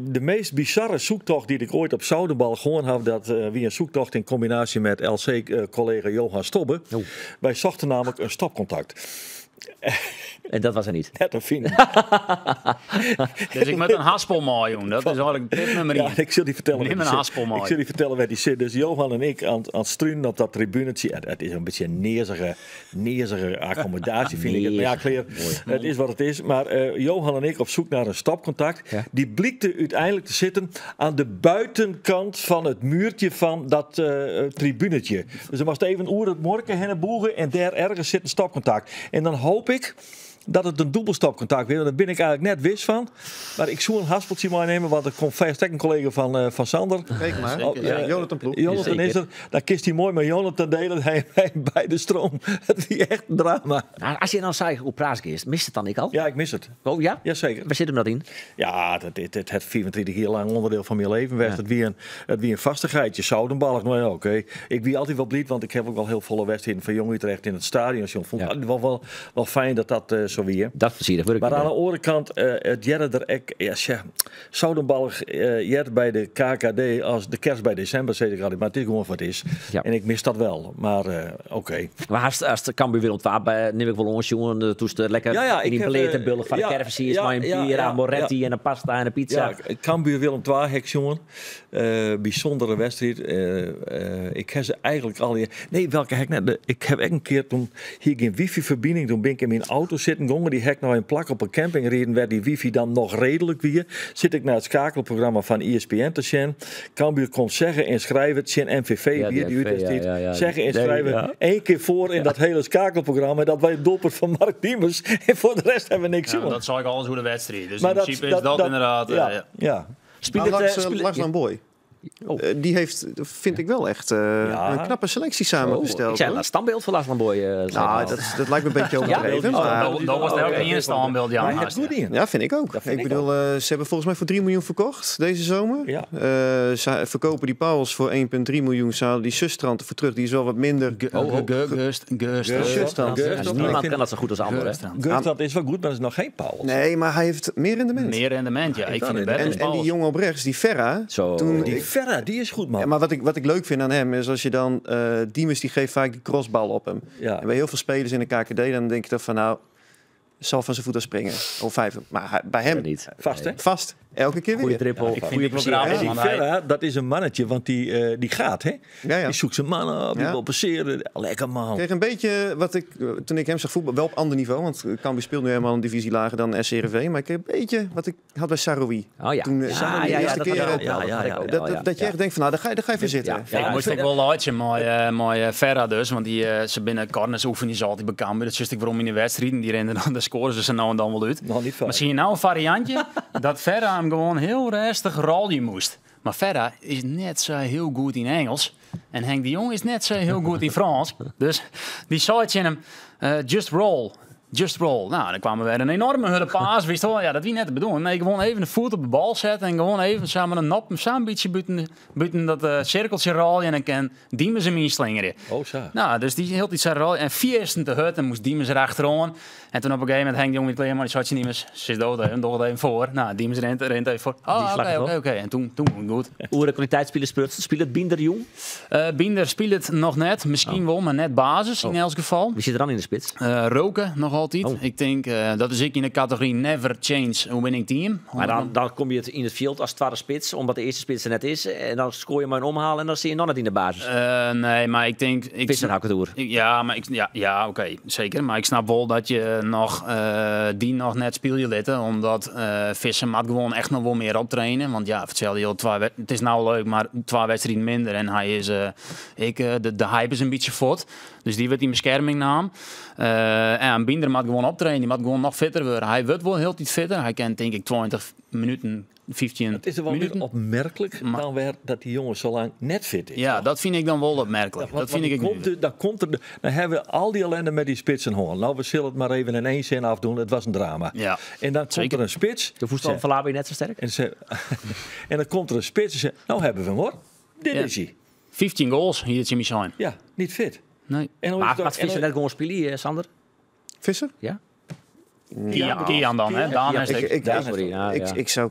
de meest bizarre zoektocht die ik ooit op Zoudenbal gewoon had, dat wie een zoektocht in combinatie met L C-collega Johan Stobbe. Oh. Wij zochten namelijk een stopcontact. En dat was er niet. Net een fine. Dus ik moet een haspel maaien, jongen. Dat is eigenlijk tip nummer Ja, 1. ik zal die vertellen Neem waar die een zit. haspel, Ik mooi. zal die vertellen waar die zit. Dus Johan en ik aan het struinen op dat tribunetje. Het is een beetje een neerzige accommodatie, vind ik het. Maar ja, Kleer, het is wat het is. Maar Johan en ik op zoek naar een stopcontact. Ja. Die blikte uiteindelijk te zitten aan de buitenkant van het muurtje van dat tribunetje. Dus er was even oer het morken heen en boegen en daar ergens zit een stopcontact. En dan hoop ik dat het een dubbelstopcontact weer. Daar ben ik eigenlijk net wis van. Maar ik zou een haspeltje meenemen, want er komt vast een collega van Sander. Kijk maar. Oh, Ja, Jonathan Ploeg. Jonathan Zeker. is er. Dan kist hij mooi met Jonathan delen. Hij bij de stroom. Het is echt drama. Nou, als je dan zei hoe praat ik eerst, mist het dan ik al? Ja, ik mis het. Oh ja? Jazeker. Waar zit hem dat in? Ja, het 24 jaar lang onderdeel van mijn leven was. Ja. Het wie een vastigheidje. Zoudenballig. Nou ja, oké. Ik wie altijd wel blij, want ik heb ook wel heel volle wedstrijden van Jong Utrecht in het stadion. Ik vond het wel fijn dat dat zo weer. Dat plezier, dat wil ik Maar niet, aan hè. de andere kant, het jette er ek, ja, tja, Zoudenballig, jet bij de KKD als de kerst bij december, zeg ik altijd. Maar het is gewoon wat het is. Ja. En ik mis dat wel. Maar oké. Maar als de Cambuur weer ontwaart, bij, neem ik wel ons, jongen, de toester lekker Ja, ja, in die ik heb, beleerd en bullig van de ja, kerfsies, ja, maar een ja, bier ja, aan Moretti ja. en een pasta en een pizza. Ja, Cambuur Willem II, hek, jongen. Bijzondere wedstrijd. Ik heb ze eigenlijk al. Nee, welke hek net? Ik heb echt een keer toen hier geen wifi-verbinding. Toen ben ik in mijn auto zitten gongen. Die hek nou in plak op een camping reden, werd die wifi dan nog redelijk weer. Zit ik naar het schakelprogramma van ESPN te zien. Cambuur kon zeggen en schrijven. Het zijn MVV, Ja, weer die die MVV, uitwedstrijd. ja, ja, ja. Zeggen en Nee, schrijven. ja. 1 keer voor in dat hele schakelprogramma. Dat wij het doelpunt van Mark Diemers. En voor de rest hebben we niks Ja, zien. dat zag ik alles hoe de wedstrijd. Dus Maar in principe is dat, inderdaad, Ja, ja. ja. Speelt Maar het, langs speelt dan Boy. Oh. Die heeft, vind ik wel echt een knappe selectie samengesteld. Ik zei dat standbeeld voor Lars Lambooy. Nou, dat lijkt me een beetje overdreven. Ja? Oh, dat was ook niet een standbeeld, ja. Ja, vind ik ook. Ik bedoel, ze hebben volgens mij voor 3 miljoen verkocht deze zomer. Ja. Ze verkopen die Pauwels voor 1,3 miljoen. Ze halen die Sustrand ervoor terug. Die is wel wat minder. Geurstrand. Niemand kan dat zo goed als anderen. Geurstrand is wel goed, maar dat is nog geen Pauwels. Nee, maar hij heeft meer rendement. Meer rendement, ja. Ik vind het beter. En die jongen op rechts, die Ferra. Toen, die Ferra, die is goed, man. Ja, maar wat ik leuk vind aan hem is als je dan... Diemers die geeft vaak die crossbal op hem. Ja. En bij heel veel spelers in de KKD, dan denk je toch van nou... zal van zijn voet af springen. Of 5. Maar bij hem... niet. Vast, hè? Vast. Elke keer weer. Goeie trippel. Ja, ik vind het wel die Ferra, dat is een mannetje, want die gaat, hè? Ja, ja. Die zoekt zijn man op, die wil passeren. Lekker man. Ik kreeg een beetje wat ik, toen ik hem zag voetballen, wel op ander niveau, want Cambuur speelt nu helemaal een divisie lager dan SCRV, maar ik kreeg een beetje wat ik had bij Saroui. Oh ja. Toen Saroui de eerste keer. Dat je echt denkt van, nou, daar ga je voor zitten. Ja, ik moest ik wel laatje, mooi Ferra dus, want die, ze binnen corners oefenen ze altijd bij Cambuur. Dat wist ik waarom in de wedstrijden, die rennen dan, de scoren ze nou en dan wel uit. Maar zie je nou een variantje dat Ferra hem gewoon heel rustig rollen moest. Maar Ferra is net zo heel goed in Engels. En Henk de Jong is net zo heel goed in Frans. Dus die zei in hem, just roll. Just roll. Nou, dan kwamen we weer een enorme hurde paas. Wist wel, ja, dat wie net bedoelen. Nee, gewoon even de voet op de bal zetten en gewoon even samen een nop, samen een beetje buiten dat cirkeltje rollen en dan kan Diemers hem inslingeren. Oh, zo. Nou, dus die hield iets aan rollen en viersten te hut en moest Diemers erachteraan. En toen op een gegeven moment Henk de Jong weer klaar, maar die zat je niet meer. Ze is dood, hè, dood even voor. Nou, Diemers rent even voor. Oh, oké. En toen ging het goed. Hoe de kwaliteitsspelers speelt het Binder jong? Binder speelt het nog net, misschien wel, maar net basis in elk geval. Wie zit er dan in de spits? Roken nog altijd. Oh. Ik denk, dat is ik in de categorie never change a winning team. Maar dan kom je het in het veld als tweede spits, omdat de eerste spits er net is. En dan scoor je maar een omhaal en dan zie je nog net in de basis. Nee, maar ik denk... Visser hou ik het oer. Ja, maar ik, oké, zeker. Maar ik snap wel dat je nog die nog net speel je litten, omdat Visser moet gewoon echt nog wel meer optrainen. Want ja, hetzelfde, joh, het is nou leuk, maar 2 wedstrijden minder. En hij is, de hype is een beetje fort. Dus die wordt in bescherming naam. En Binder moet gewoon optrainen. Die moet gewoon nog fitter worden. Hij wordt wel heel tijd fitter. Hij kent denk ik 20 minuten, 15 Het is er wel minuten. Opmerkelijk dan weer dat die jongen zo lang net fit is. Ja, toch? Dat vind ik dan wel opmerkelijk. Ja, want, dat vind ik komt dan komt er, dan hebben we al die ellende met die spitsen hoor. Nou, we zullen het maar even in één zin afdoen. Het was een drama. Ja. En dan komt er een spits. De voetbal van Labi net zo sterk. En dan komt er een spits en zegt, nou hebben we hem hoor. Dit is hij. 15 goals hier Jimmy Shine. Ja, niet fit. Nee. En maar gaat Visser net gewoon spelen, Sander? Visser? Ja. Kian dan, hè? Daan is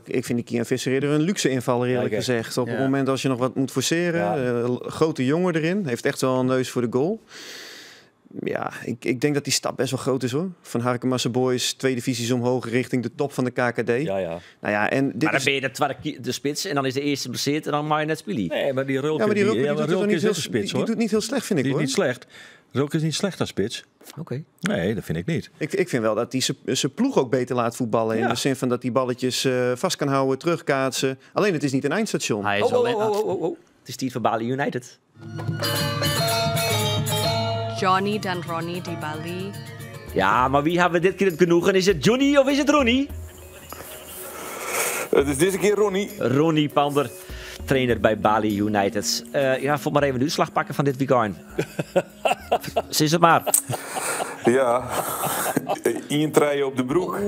Ik vind die Kian Visser eerder een luxe invaller, eerlijk gezegd. Op het moment als je nog wat moet forceren. Grote jongen erin. Heeft echt wel een neus voor de goal. Ja, ik denk dat die stap best wel groot is, hoor. Van Harkemasse Boys, 2 divisies omhoog richting de top van de KKD. Ja, ja. Nou ja, en dit maar dan ben je de tweede de spits en dan is de eerste blesseerd en dan mag je net spelen. Nee, maar die Rulke, die is spits, hoor. Die doet niet heel slecht, vind ik, die hoor. Is niet slecht. Rulke is niet slecht als spits. Oké. Nee, dat vind ik niet. Ik vind wel dat hij zijn ploeg ook beter laat voetballen. In de zin van dat hij balletjes vast kan houden, terugkaatsen. Alleen het is niet een eindstation. Hij is oh. Het is tijd voor Bali United. Johnny dan Ronnie di Bali. Ja, maar wie hebben we dit keer het genoegen? Is het Johnny of is het Ronnie? Het is deze keer Ronnie. Ronnie Pander, trainer bij Bali United. Ja, voor maar even de uitslag pakken van dit weekend. Zis het maar. Ja, 1 treien op de broek.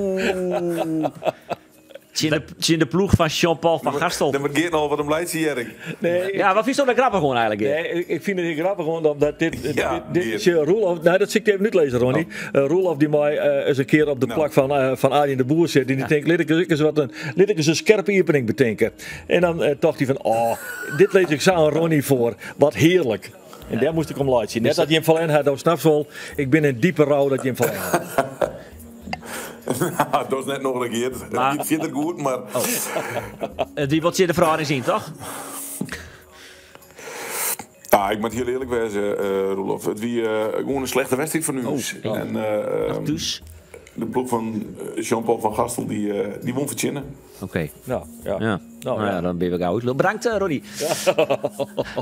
In de ploeg van Jean-Paul van Gastel. Dan moet al wat een leidt, Jerk. Nee, ja, wat vind je dat grappig gewoon eigenlijk? Nee, ik vind het heel grappig gewoon omdat dit, dit is Roelof. Nee, dat zie ik even niet lezen, Ronnie. Oh. Roelof die mij eens een keer op de plak van Arjen de Boer zit. En die denkt, laat ik eens een scherpe opening bedenken. En dan dacht hij van, oh, dit lees ik zo aan Ronnie voor. Wat heerlijk. En daar moest ik om laten zien. Net dat Jim van Lijn had, nou snap wel, ik ben in diepe rouw dat Jim van Lijn had. Nou, dat is net nog een keer. Ik vind het goed, maar... Oh. Die wordt je de verhouding zien, toch? Ah, ik moet heel eerlijk wezen, Roelof. Het wie gewoon een slechte wedstrijd van u. Oh, en, dus? De ploeg van Jean-Paul van Gastel, die won verzinnen. Oké. Nou, ja. Nou, ja, dan ben ik oud. Bedankt, Ronnie.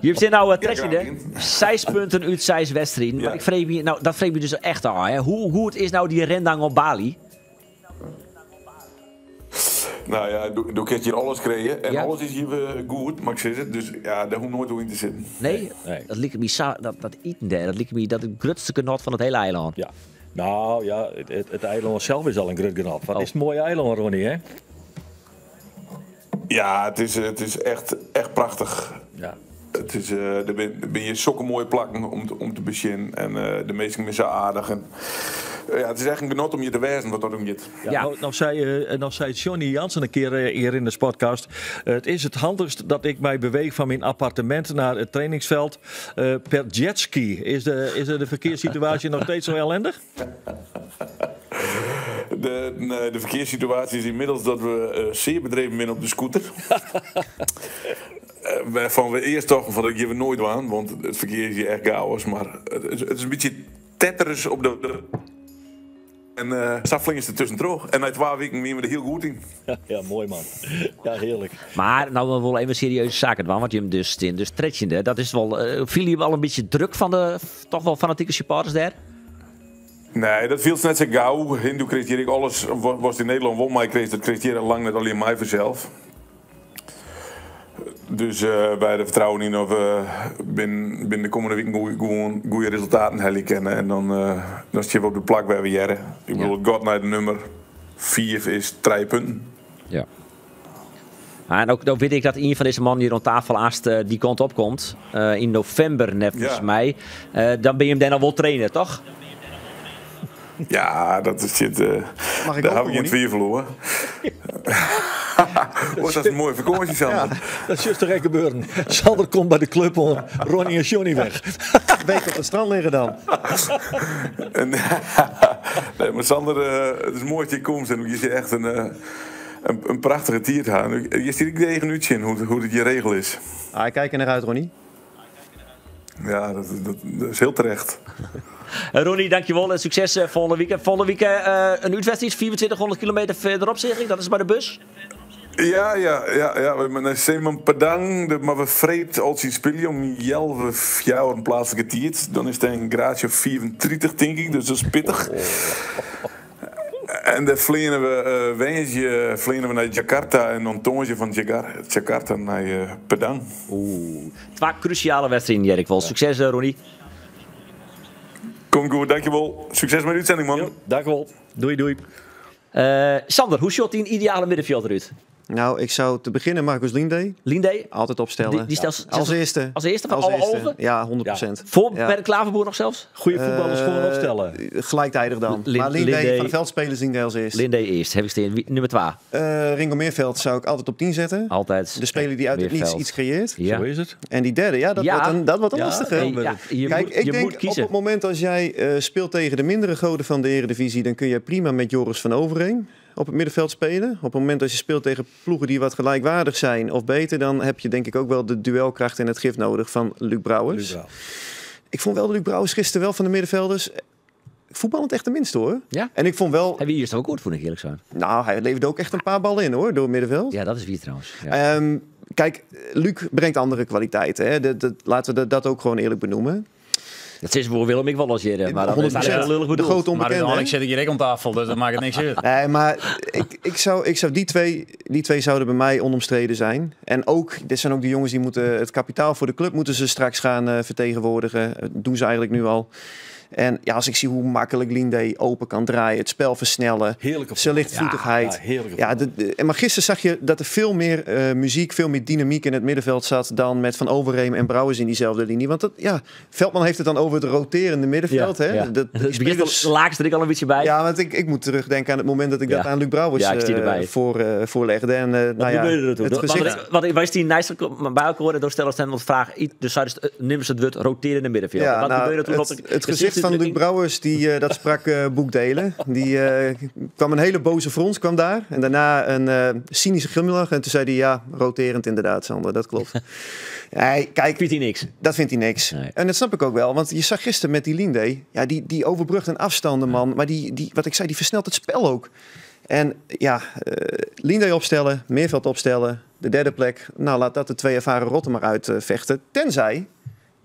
Je hebt nou hè? 6 punten uit 6 wedstrijden. Maar ik vreem je, nou, dat vreem je dus echt al. Hè? Hoe goed is nou die rendang op Bali? Nou ja, do kinst hjir alles krije en alles is hjir goed, moat ik sizze. Dus ja, dêr hoech noait oer yn te sitten. Nee, dat liket my sa, dat iten dêr, dat liket my dat it grutste genot fan it hiele eilân. Ja. Nou ja, it eilân sels is al in grut genot. Wat is it in moai eilân, Ronnie, hè? Ja, it is echt, echt prachtich. Ja. It is, der binne hjir sokke moaie plakken om te besjen en de minsken binne sa aardich. En, ja, it is echt in genot om hjir te wêzen wat dat oangiet. Ja, no sei Johnny Jansen in kear hjir yn de Sportcast, it is it handichst dat ik my beweech fan myn appartemint nei it trainingsfeld per jetski. Is de ferkearssituaasje noch steeds sa ellendich? De ferkearssituaasje is ynmiddels dat we sear bedreven binne op de scooter. Wêrfan we earst tochten fan dat gean we noait dwaan, want it ferkear is hjir echt chaos. Mar it is in bytsje Tetris op de. En sa fleanst der tuskentroch. En nei twa wiken wiene we der hiel goed yn. Ja, moai man. Ja, hearlik. Mar no we wol even serieuze saken dwaan, want jim dus stean dus trettjinde. Dat is wol, fiele jim al in bytsje druk fan de toch wol fanatike supporters dêr? Nee, dat fielst net sa gau. Hindu krijst hjir ek alles watst yn Nederlân wol meikrijst, dat krijst hjir lang net allegear mei fansels. Dus wy der fertrouwen yn dat we binnen de kommende wiken gewoan goede resultaten helje kinne. En dan, dan stean we op de plak wêr we hearre. Ik bedoel, it gat nei de nûmer 5 is 3 punten. Ja. En ook, no wit ik dat ien fan dizze mannen hjir oan tafel aanst dy kant op komt. Yn novimber, neffens my. Dan bin je him dêr noch wol trainer, toch? Ja, dat is shit. Mag ik Dêr ook, haw ik gjin Ronnie? twivel oer. Wat dat is in moaie fakânsje, Sander. Dat sjochst toch ek gebeuren. Sander komt by de klup oan, Ronnie en Johnny weg. Week op it strân ligge dan. Nee, mar Sander, it is moai dat je komst en je echt in prachtige tiid ha. Je stiet ek degen útsjen hoe't it hjir regele is. Ah, ik kijk er naar uit, Ronnie. Ja, dat is hiel terecht. Ronnie, dankjewol en sukses folgjende wike. Folgjende wike in útwedstriid, 2500 kilometer fierderop, seach ik. Dat is by de bus. Ja, ja, ja, ja. We moatte nei Semen Padang, dêr moatte we freed al tsjin spylje om healwei fjouweren pleatslike tiid. Dan is it in graadsje of 35, tink ik, dus dat is pittich. En dêr fleane we woansdei fleane we nei Jakarta en dan tongersdei fan Jakarta nei Padang. Oeh, twa krúsjale wedstriden, hear ik wol. Sukses, Ronnie. Komt goed, dankjewol. Sukses mei de útsending, man. Jo, dankjewol. Doei, doei. Sander, hoe sjocht dyn ideale middenfjild derút? Nou, ik zou te beginnen Marcus Lindé. Lindé? Altijd opstellen. Die stelt Als eerste. Als eerste van Als alle eerste. alve? Ja, 100%. Voor Ja. Bernd Klaverboer nog zelfs? Goeie voetballers gewoon opstellen. Gelijktijdig dan. Maar Lindé, Lindé van de veldspelers Lindé als eerst. Lindé eerst. Heb ik steen. Nummer 2. Ringo Meerveld zou ik altijd op 10 zetten. Altijd. De speler die uit het niets Meerveld. iets creëert. Ja. Zo is het. En die derde, ja, dat wordt een Ja, lastige. Nee, ja, je Kijk, moet, ik je denk moet op kiezen. het moment als jij speelt tegen de mindere goden van de Eredivisie, dan kun je prima met Joris van Overeem op het middenveld spelen. Op het moment dat je speelt tegen ploegen die wat gelijkwaardig zijn of beter, dan heb je denk ik ook wel de duelkracht en het gif nodig van Luc Brouwers. Luc Brouwers. Ik vond wel Luc Brouwers gisteren wel van de middenvelders voetballend echt de minste, hoor. Ja? En ik vond wel, Hebben we hier ook goed, vond ik eerlijk zijn. nou, hij leverde ook echt een paar ballen in, hoor, door het middenveld. Ja, dat is wie trouwens. Ja. Kijk, Luc brengt andere kwaliteiten. Hè. Laten we dat ook gewoon eerlijk benoemen. Dat is voor Willem ik wel als je, maar dat is 100%. heel lullig De bedoeld. grote Maar onbekende. uiteindelijk hè? zit ik hier ook om tafel, dus dat maakt het niks uit. Nee, maar ik zou die twee zouden bij mij onomstreden zijn. En ook, dit zijn ook de jongens die moeten het kapitaal voor de club moeten ze straks gaan vertegenwoordigen. Dat doen ze eigenlijk nu al. En ja, als ik zie hoe makkelijk Lindé open kan draaien, het spel versnellen, Heerlijke zijn lichtvoetigheid. Ja, heerlijke Ja, maar gisteren zag je dat er veel meer muziek, veel meer dynamiek in het middenveld zat dan met Van Overeem en Brouwers in diezelfde linie. Want Veldman heeft het dan over het roterende middenveld. Ja, hè? ja. Dat, die Het begint spelers al, de laagste er al een beetje bij. Ja, want ik moet terugdenken aan het moment dat ik dat aan Luc Brouwers, Ja, ik zie erbij. voorlegde. En Wat nou ja, gebeurde er toen? het Dat- gezicht. Want wij zien Nijs bij elkaar horen door stellen stemmen want vraag, dus zouden ze nummers het woord roterende middenveld. Ja, Wat nou, gebeurde toen op het gezicht van Luc Brouwers, dat sprak boekdelen. Die kwam een hele boze frons kwam daar. En daarna een cynische glimlach. En toen zei hij, ja, roterend inderdaad, Sander, dat klopt. Nee, kijk, Vindt hij niks? Dat vindt hij niks. Nee. En dat snap ik ook wel, want je zag gisteren met die Lindé, ja, die overbrugt een afstanden, man. Maar die, wat ik zei, die versnelt het spel ook. En Lindé opstellen, Meerveld opstellen, de derde plek. Nou, laat dat de twee ervaren rotten maar uitvechten. Tenzij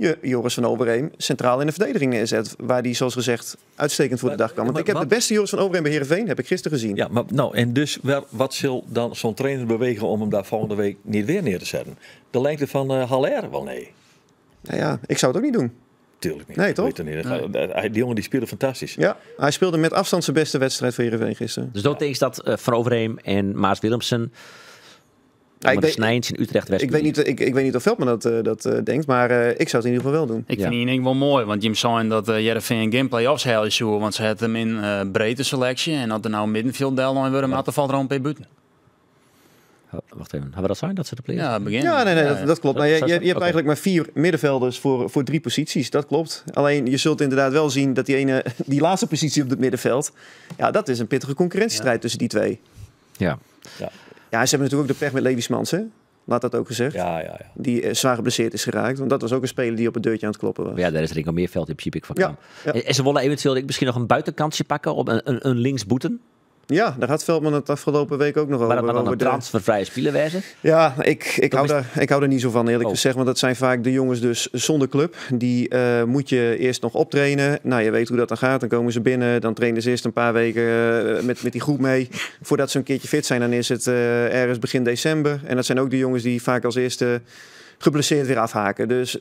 je Joris van Overeem centraal in de verdediging neerzet. Waar die, zoals gezegd, uitstekend voor de dag kwam. Want ik heb de beste Joris van Overeem bij Heerenveen, heb ik gisteren gezien. Ja, maar nou, en dus wel, wat zal dan zo'n trainer bewegen om hem daar volgende week niet weer neer te zetten? De lengte van Haller? Wel nee. Nou ja, ik zou het ook niet doen. Tuurlijk niet. Nee, toch? Weet het niet. Nee. Die jongen die speelde fantastisch. Ja, hij speelde met afstand zijn beste wedstrijd voor Heerenveen gisteren. Dus dat is dat Van Overeem en Maas Willemsen... Ja, ik weet, Snijns in Utrecht West. Ik weet niet of Veldman dat denkt, maar ik zou het in ieder geval wel doen. Ik vind het wel mooi, want Jim zei dat Heerenveen geen play-offs halen zou, want ze hadden hem in breedte selectie en dat er nou middenveld deel worden, maar dan valt er al een paar buiten. Wacht even, hebben we dat zijn dat ze de play-offs? Ja, begin. Ja, nee, dat klopt. Nou, je hebt eigenlijk maar 4 middenvelders voor 3 posities, dat klopt. Alleen je zult inderdaad wel zien dat die ene, die laatste positie op het middenveld, ja, dat is een pittige concurrentiestrijd tussen die twee. Ja. Ja, ze hebben natuurlijk ook de pech met Levi Smans, hè? Laat dat ook gezegd. Ja. Die zwaar geblesseerd is geraakt. Want dat was ook een speler die op het deurtje aan het kloppen was. Ja, daar is Ringo Meerveld in principe van kwam. Ja. En ze willen eventueel misschien nog een buitenkantje pakken op een linksboeten. Ja, daar had Veldman het afgelopen week ook nog over. Maar dat dan een transfervrije speler wezen? Ja, ik hou er niet zo van, eerlijk gezegd. Want dat zijn vaak de jongens dus zonder club. Die moet je eerst nog optrainen. Nou, je weet hoe dat dan gaat. Dan komen ze binnen. Dan trainen ze eerst een paar weken met die groep mee. Voordat ze een keertje fit zijn, dan is het ergens begin december. En dat zijn ook de jongens die vaak als eerste geblesseerd weer afhaken. Dus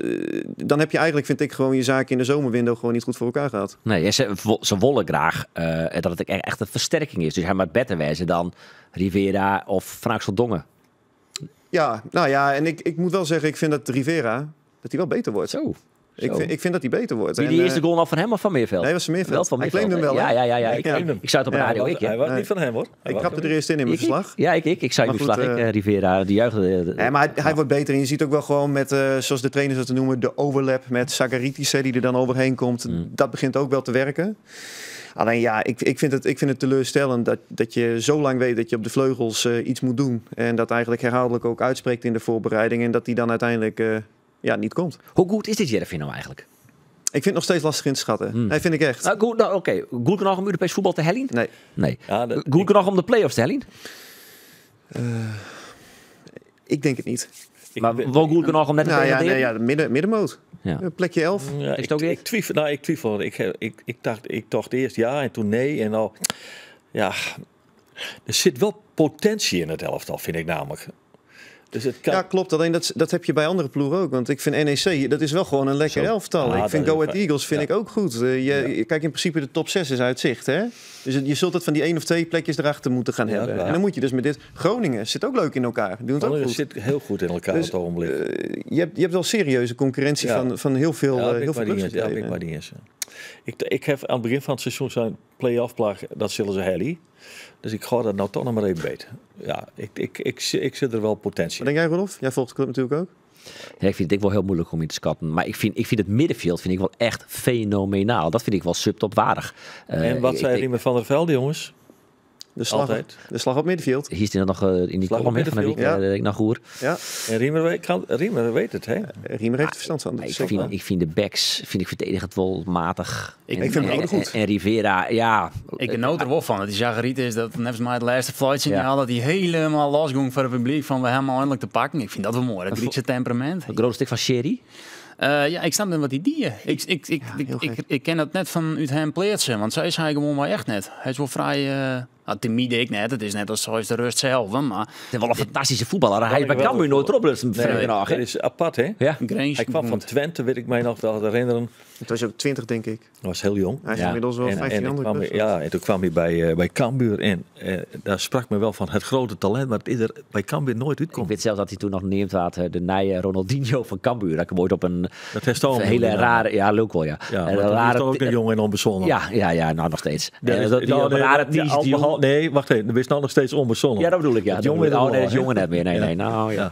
dan heb je eigenlijk, vind ik, gewoon je zaak in de zomerwindow gewoon niet goed voor elkaar gehad. Nee, en ze willen graag dat het echt een versterking is. Dus hij moet beter wijzen dan Rivera of Frank Dongen. Ja, nou ja, en ik moet wel zeggen, ik vind dat Rivera, dat hij wel beter wordt. Zo. Ik vind dat hij beter wordt. Wie die eerste goal nog van hem of van Meerveld? Nee, was van Meerveld. Wel van Meerveld. Hij claimde hem wel. Ja. Ik zei het op de radio. Hij was niet van hem, hoor. Ik trapte er eerst in mijn verslag. Ja, ik zei in mijn verslag. Rivera, die juichte. Nee, maar hij wordt beter. En je ziet ook wel gewoon met, zoals de trainers dat noemen, de overlap met Sagaritis, die er dan overheen komt. Dat begint ook wel te werken. Alleen ja, ik vind het teleurstellend dat je zo lang weet dat je op de vleugels iets moet doen. En dat eigenlijk herhaaldelijk ook uitspreekt in de voorbereiding. En dat die dan uiteindelijk... niet komt. Hoe goed is dit Heerenveen nou eigenlijk? Ik vind het nog steeds lastig in te schatten. Nee, vind ik echt. Nou, goed, nou, oké. Goed genoeg om Europees voetbal te hellen? Nee. Ja, goed genoeg om de play-offs te hellen? Ik denk het niet. Maar wel goed genoeg om net te degraderen? Nee, ja, middenmoot. Ja. Plekje 11. Ja, ik twijfel. Nou, ik twijfel. Ik dacht eerst ja en toen nee. En al, ja, er zit wel potentie in het elftal, vind ik namelijk. Dus het kan... Ja, klopt. Alleen dat heb je bij andere ploegen ook. Want ik vind NEC, dat is wel gewoon een lekker elftal. Ik vind Go Ahead Eagles vind ik ook goed. Kijk, in principe de top 6 is uit zicht. Hè? Dus je zult het van die 1 of 2 plekjes erachter moeten gaan hebben. En dan moet je dus met dit... Groningen zit ook leuk in elkaar. Die doen het ook goed. Zit heel goed in elkaar dus, op het ogenblik. Je hebt wel serieuze concurrentie van heel veel, heel veel clubs. Ja, ik maar niet eens. Ik heb aan het begin van het seizoen zijn play-off plak, dat zullen ze hellen. Dus ik ga dat nou toch nog maar even beter. Ja, ik zit er wel potentie. Wat denk jij, Rolf? Jij volgt de club natuurlijk ook. Ja, ik vind het wel heel moeilijk om in te schatten. Maar ik vind het middenveld vind ik wel echt fenomenaal. Dat vind ik wel subtopwaardig. En wat zei Riemer van der Velde, jongens? De slag op middenveld. Hier is hij nog in die column van de week, ik nog hoor. Ja. En Riemer weet het, hè? Riemer heeft er verstand van. Ik vind de backs, vind ik verdedigend wel matig. Ik vind hem ook goed. En Rivera, ja. Ik genoot er wel van. Dat die Zagariet is dat net mij het laatste fluitsignaal dat hij helemaal losging voor het publiek van we hebben eindelijk te pakken. Ik vind dat wel mooi. Dat Griekse temperament. Het grote stuk van Sherry. Ja, ik snap net wat die die. Ik ken dat net van uit hem pleetsen, want zij is hij gewoon wel echt net. Hij is wel vrij. Timide ik net. Het is net als zoals de rust zelf, maar het is wel een fantastische voetballer. Hij bij Cambuur nooit erop. Nee, dat is apart, hè? Ja. Hij kwam van Twente, weet ik mij nog wel herinneren. Het was ook 20, denk ik. Hij was heel jong. Hij is inmiddels wel 15 andere. Ja, en toen kwam hij bij Cambuur en daar sprak men wel van het grote talent, maar het is er bij Cambuur nooit uitkomt. Ik weet zelfs dat hij toen nog neemt had de nieuwe Ronaldinho van Cambuur. Dat ik hem ooit op een dat heeft al hele rare, ja, leuk wel, ja. Ja, maar rare, is ook een jong en onbezonnen. Ja, nou nog steeds. Nee, wacht even. Er is nou nog steeds onbezonnen. Ja, dat bedoel ik. Ja. Jongen, oh, nee, dat is jongen net meer. Nee, nee. Nou, ja.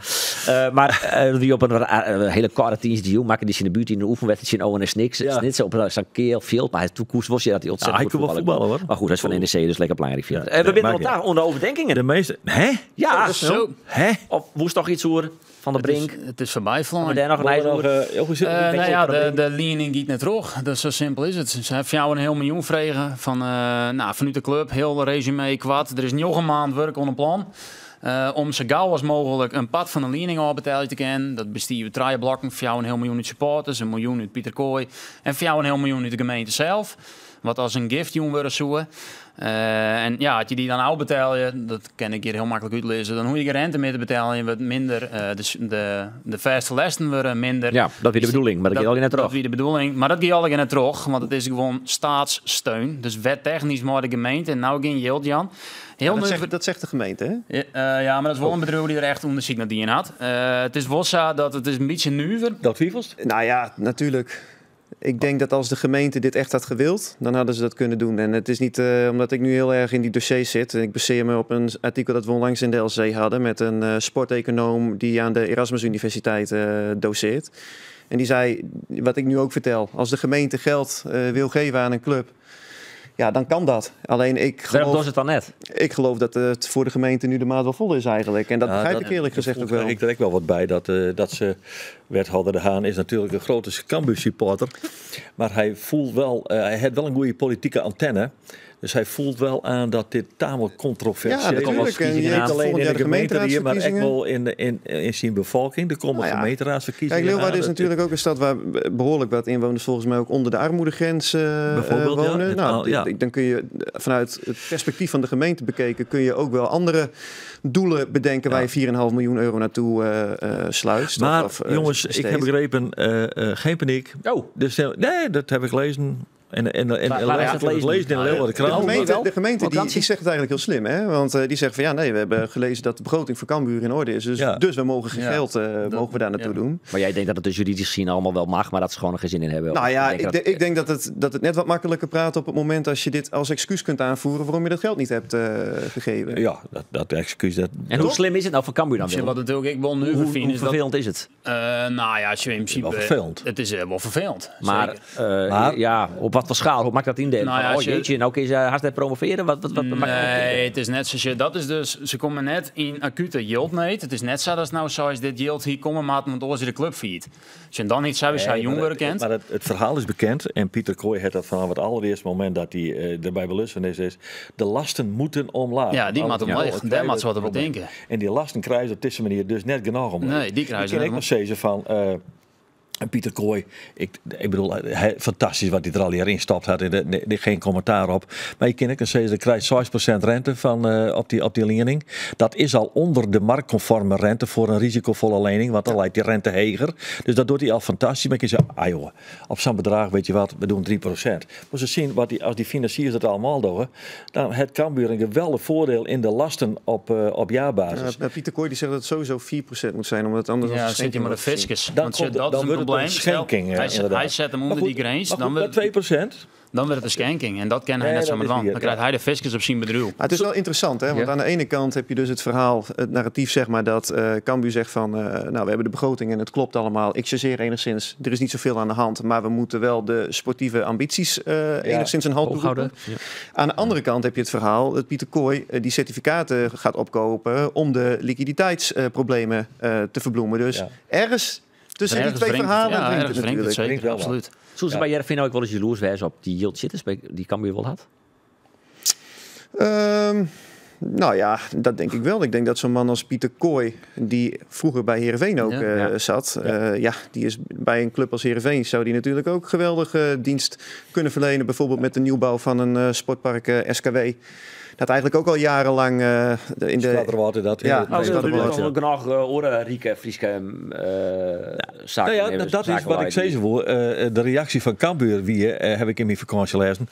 Maar die op een hele korte teams maakte die in de buurt in een oefenwedstrijd in ONS niks. Ja. Niet zo op zijn keel veel, maar hij toekoest was je dat hij ontzettend ja, hij kon wel voetballen, hoor. Maar goed, hij is van NEC, dus lekker belangrijk. Ja, we binnen elkaar onder overdenkingen. De meeste. Hè? Ja. Zo. Hè? Of woest toch iets hoor van de Brink? Het is voorbij, Floor. Daar nog een nou ja, de lening giet net terug. Dat zo simpel is het. Ze hebben jou een heel miljoen vregen van, vanuit de club. Heel resume kwad. Er is nog een maand werk onder plan. Om sa gau as mooglik in part fan de liening ôfbetelje te kinnen. Dat bestie út trije blokken, 4,5 miljoen út supporters, in miljoen út Pieter Kooij en 4,5 miljoen út de gemeente sels. Wat as in gift jûn wurde soe. En ja, as je dy dan ôfbetelje, dat kin ik hjir hiel maklik útlizze, dan hoege je gjin rente mear te beteljen, wurdt minder, de fêste lêsten wurde minder. Ja, dat wie de bedoeling, mar dat giet allegear net troch. Dat wie de bedoeling, mar dat giet allegear net troch, want it is gewoan steatssteun. Dus wettechnysk mei de gemeente no gjin jild jaan. Heel ja, dat zegt de gemeente, hè? Ja, maar dat is wol in bedriuw dy't der echt ûndersyk nei dien hat. It is wol sa dat it is in bytsje nuver. Dat twivelst? Nou ja, natuurlijk. Ik denk dat als de gemeente dit echt had gewild, dan hadden ze dat kunnen doen. En het is niet omdat ik nu heel erg in die dossiers zit. En ik baseer me op een artikel dat we onlangs in de LC hadden met een sporteconoom die aan de Erasmus Universiteit doceert. En die zei, wat ik nu ook vertel, als de gemeente geld wil geven aan een club, ja, dan kan dat. Alleen ik Waarom geloof doen ze het dan net? Ik geloof dat het voor de gemeente nu de maat wel vol is eigenlijk. En dat Ja, begrijp dat ik eerlijk dat gezegd voelt ook wel. Ik direct wel wat bij dat ze... Wethouder De Haan is natuurlijk een grote Cambuur supporter. Maar hij voelt wel, hij heeft wel een goede politieke antenne. Dus hij voelt wel aan dat dit tamelijk controversieel Ja, is. natuurlijk. En je Niet hebt alleen volgend in jaar de de gemeente hier, maar echt gemeenteraadsverkiezingen. wel in zijn bevolking. Er komen gemeenteraadsverkiezingen Kijk, Leeuwarden aan. is natuurlijk ook een stad waar behoorlijk wat inwoners volgens mij ook onder de armoedegrens Bijvoorbeeld, ja. wonen. Het al, ja. Dan kun je vanuit het perspectief van de gemeente bekeken, kun je ook wel andere doelen bedenken waar je 4,5 miljoen euro naartoe sluist. Maar Of jongens, ik besteedt. heb begrepen, geen paniek. Oh. Dus, nee, dat heb ik gelezen. En Waar is dat lezen? lezen in de Leeuwarden De krant. wel? gemeente Wat dan? die zegt het eigenlijk heel slim, hè? Want die zegt van ja, nee, we hebben gelezen dat de begroting voor Cambuur in orde is. Dus, dus we mogen geen geld mogen we daar naartoe doen. Maar jij denkt dat het dus juridisch gezien allemaal wel mag, maar dat ze gewoon er geen zin in hebben. Nou ja, Ik denk dat ik denk dat het net wat makkelijker praat op het moment als je dit als excuus kunt aanvoeren waarom je dat geld niet hebt gegeven. Ja, dat excuus. Dat, En hoe slim is het nou voor Cambuur dan, Wat Willem? natuurlijk ik wel nu Hoe vind is dat vervelend is het? Nou ja, als je in principe Wel vervelend. Het is wel vervelend. Maar, zeker. Maar ja, op wat voor schaal? Hoe maakt dat indelen? Nou ja, Van, oh als je jeetje, nou kun je ze hard net promoveren? Wat maakt dat Nee, indelen? het is net zoals je, dat is dus, ze komen net in acute yieldneed. Het is net zo dat nou zo is dit yield hier komen maar, want oors de club failliet. Als je dan niet zou Nee, zijn maar jongeren kent. Maar het verhaal is bekend en Pieter Kooij heeft dat vanaf het allereerste moment dat hij erbij belust van is, is de lasten moeten omlaag. Ja, die Anders moeten omlaag. dan Daar krijgen moeten ze we wat op het probleem. denken. En die lasten krijgen ze op deze manier dus net genoeg omlaag. Nee, die krijgen Ik ze ken net ik nog steeds van, en Pieter Kooij, ik bedoel, hij, fantastisch wat hij er al hier in stopt had. Geen commentaar op. Maar je kan ook nog zeggen, er krijgt 6% rente van op die lening. Dat is al onder de marktconforme rente voor een risicovolle lening, want dan lijkt die rente heger. Dus dat doet hij al fantastisch. Maar ik zeg, ah joh, op zo'n bedrag, weet je wat, we doen 3%. Maar ze zien, als die financiers dat allemaal doen, dan het Cambuur een geweldig voordeel in de lasten op jaarbasis. Ja, maar Pieter Kooij die zegt dat het sowieso 4% moet zijn, omdat anders Ja, als een zit hij maar de schenking wordt gezien. fiscus. Dan Want dat is een wordt het probleem. een schenking, inderdaad. Hij zet hem Maar onder goed, die grens. maar Dan goed, wordt maar 2%. Dan wordt het een schenking. En dat kan hij Nee, net zo dat maar is dan. hier, Dan krijgt ja. hij de fiscus op zijn bedrijf. Maar het is wel interessant, hè? Want aan de ene kant heb je dus het verhaal, het narratief, dat Cambuur zegt van, nou, we hebben de begroting en het klopt allemaal. Ik chargeer enigszins, er is niet zoveel aan de hand, maar we moeten wel de sportieve ambities enigszins een halt Hooghouden. toeroepen. Aan de andere kant heb je het verhaal dat Pieter Kooij die certificaten gaat opkopen om de liquiditeitsproblemen te verbloemen. Dus ergens tussen die Ergens twee wringt het, verhalen ja, wringt ergens het wringt het natuurlijk. zeker, Wringt wel wat. absoluut. Zullen ze bij Heerenveen nou ook wel eens jaloers wijzen op die yield zitters die Cambuur wel had? Nou ja, dat denk ik wel. Ik denk dat zo'n man als Pieter Kooij, die vroeger bij Heerenveen ook, zat, ja, die is bij een club als Heerenveen, zou die natuurlijk ook geweldige dienst kunnen verlenen. Bijvoorbeeld met de nieuwbouw van een sportpark SKW. Dat eigenlijk ook al jarenlang in de Skatterwater, dat Ja, in het Nou, dat is Skatterwater. nog genoeg oren, Friese zaken. Nou ja, dat is wat ik zei voor. De reactie van Cambuur, wie heb ik in mijn vakantie gelezen.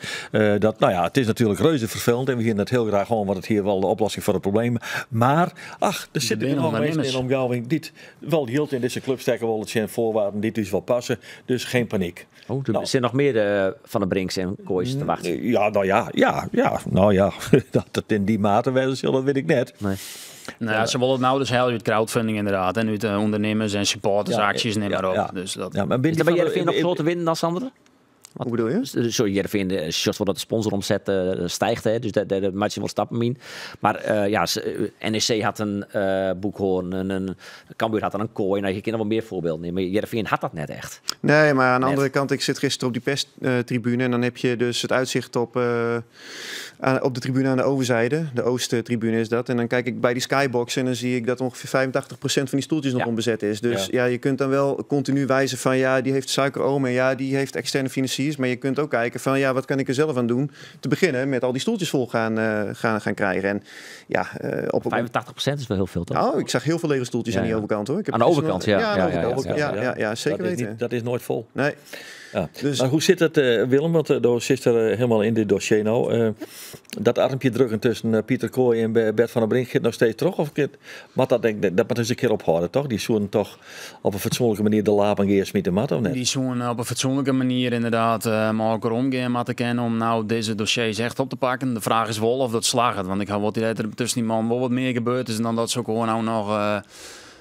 Dat, nou ja, het is natuurlijk reuze vervelend en we zien dat heel graag gewoon, want het hier wel de oplossing voor het probleem. Maar, ach, er zitten binnen nog mensen ondernemers. in de omgeving die het wel hield in deze club steken wel het zijn voorwaarden die dus wel passen. Dus geen paniek. Oh, er zijn nog meer Van de Brinks en Kooijs te wachten. Ja, nou ja, ja, ja, nou ja, dat het in die mate wel is, dat weet ik net. Nee. Nou ja, ze willen het nou dus heel uit crowdfunding inderdaad. En uit ondernemers en supporters, acties, neem maar op. Dus dat Ja, maar binnen Is dat bij die van de- Heerenveen nog groter winnen dan Sander? Hoe bedoel je? Sorry, Heerenveen, de shot dat de sponsoromzet stijgt, hè, dus daar maak je wel stappen in. Maar ja, NEC had een Boekhoorn, een Cambuur had dan een Kooi. Nou, je kunt nog wel meer voorbeelden nemen, maar Heerenveen had dat net echt. Nee, maar aan de Net. andere kant, ik zit gisteren op die perstribune en dan heb je dus het uitzicht op Op de tribune aan de overzijde, de oosttribune is dat. En dan kijk ik bij die skybox en dan zie ik dat ongeveer 85% van die stoeltjes nog onbezet is. Dus ja, je kunt dan wel continu wijzen van ja, die heeft suikeroom en ja, die heeft externe financiers. Maar je kunt ook kijken van ja, wat kan ik er zelf aan doen? Te beginnen met al die stoeltjes vol gaan krijgen. En ja, op 85% is wel heel veel, toch? Oh, ik zag heel veel lege stoeltjes aan die overkant, hoor. Ik heb Aan de overkant, ja. Ja, aan de overkant. Ja, zeker Dat is weten. niet, dat is nooit vol. Nee. Ja. Dus Maar hoe zit het, Willem? Want daar zit er helemaal in dit dossier nou. Dat armpje drukken tussen Pieter Kooij en Bert van der Brink gaat nog steeds terug? Of maar dat, denk ik, dat moet eens een keer ophouden, toch? Die zoeken toch op een fatsoenlijke manier de laap en geers met de mat, of net? Die zoeken op een fatsoenlijke manier inderdaad maar elkaar omgaan met te kennen om nou deze dossiers echt op te pakken. De vraag is wel of dat slaagt, want ik had wat idee dat er tussen die man wel wat meer gebeurd is dan dat ze ook gewoon nou nog,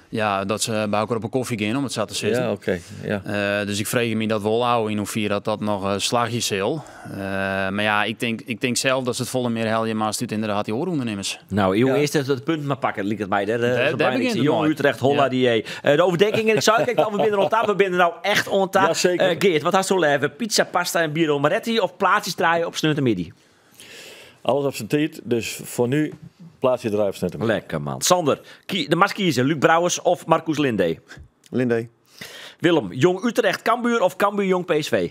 ja, dat ze bij elkaar op een koffie gaan om het zo te zitten. Ja, oké. Ja. Dus ik vreeg me dat wel ouwe in hoeverre dat dat nog slagjes zal. Maar ja, ik denk zelf dat ze het volle meer helje, maar stuurt inderdaad die oorondernemmers. Nou, jongen, eerst even het punt maar pakken, liep het mij. Daar, Daar zo daar bijna begint iets. het Jong mooi. Utrecht, Holla, die, de overdenking. En ik zou kijken, we binnen on tafel. We binnen nou echt on tafel. Ja, zeker. Geert, wat had zo leven? Pizza, pasta en bier Moretti of plaatjes draaien op Snunt en Midi? Alles op zijn tijd, dus voor nu plaats je eruit op Lekker man. Sander, de mas kiezen, Luc Brouwers of Marcus Linde? Linde. Willem, Jong Utrecht, Cambuur of Cambuur Jong PSV?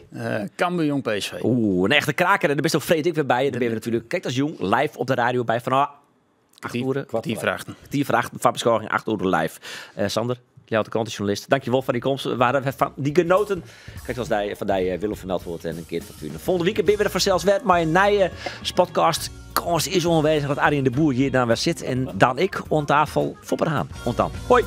Cambuur Jong PSV. Oeh, een echte kraker. En daar bist ook Freed ik weer bij. En daar ben je natuurlijk, kijk, dat is Jong, live op de radio bij van 8 uur. Kwartier voor achten. Kwartier voor acht, van beschouwing, 8 uur live. Sander, jou de krantenjournalist. Dankjewel voor die komst. We waren van die genoten. Kijk, zoals die, van die Willem vermeld wordt en een keer van Tunen. Volgende week ben we er vanzelfs weer, maar een nieuwe podcast. Kans is onwijzig dat Arjen de Boer hier dan weer zit. En dan ik, on tafel, Foppe de Haan. Ont dan. Hoi.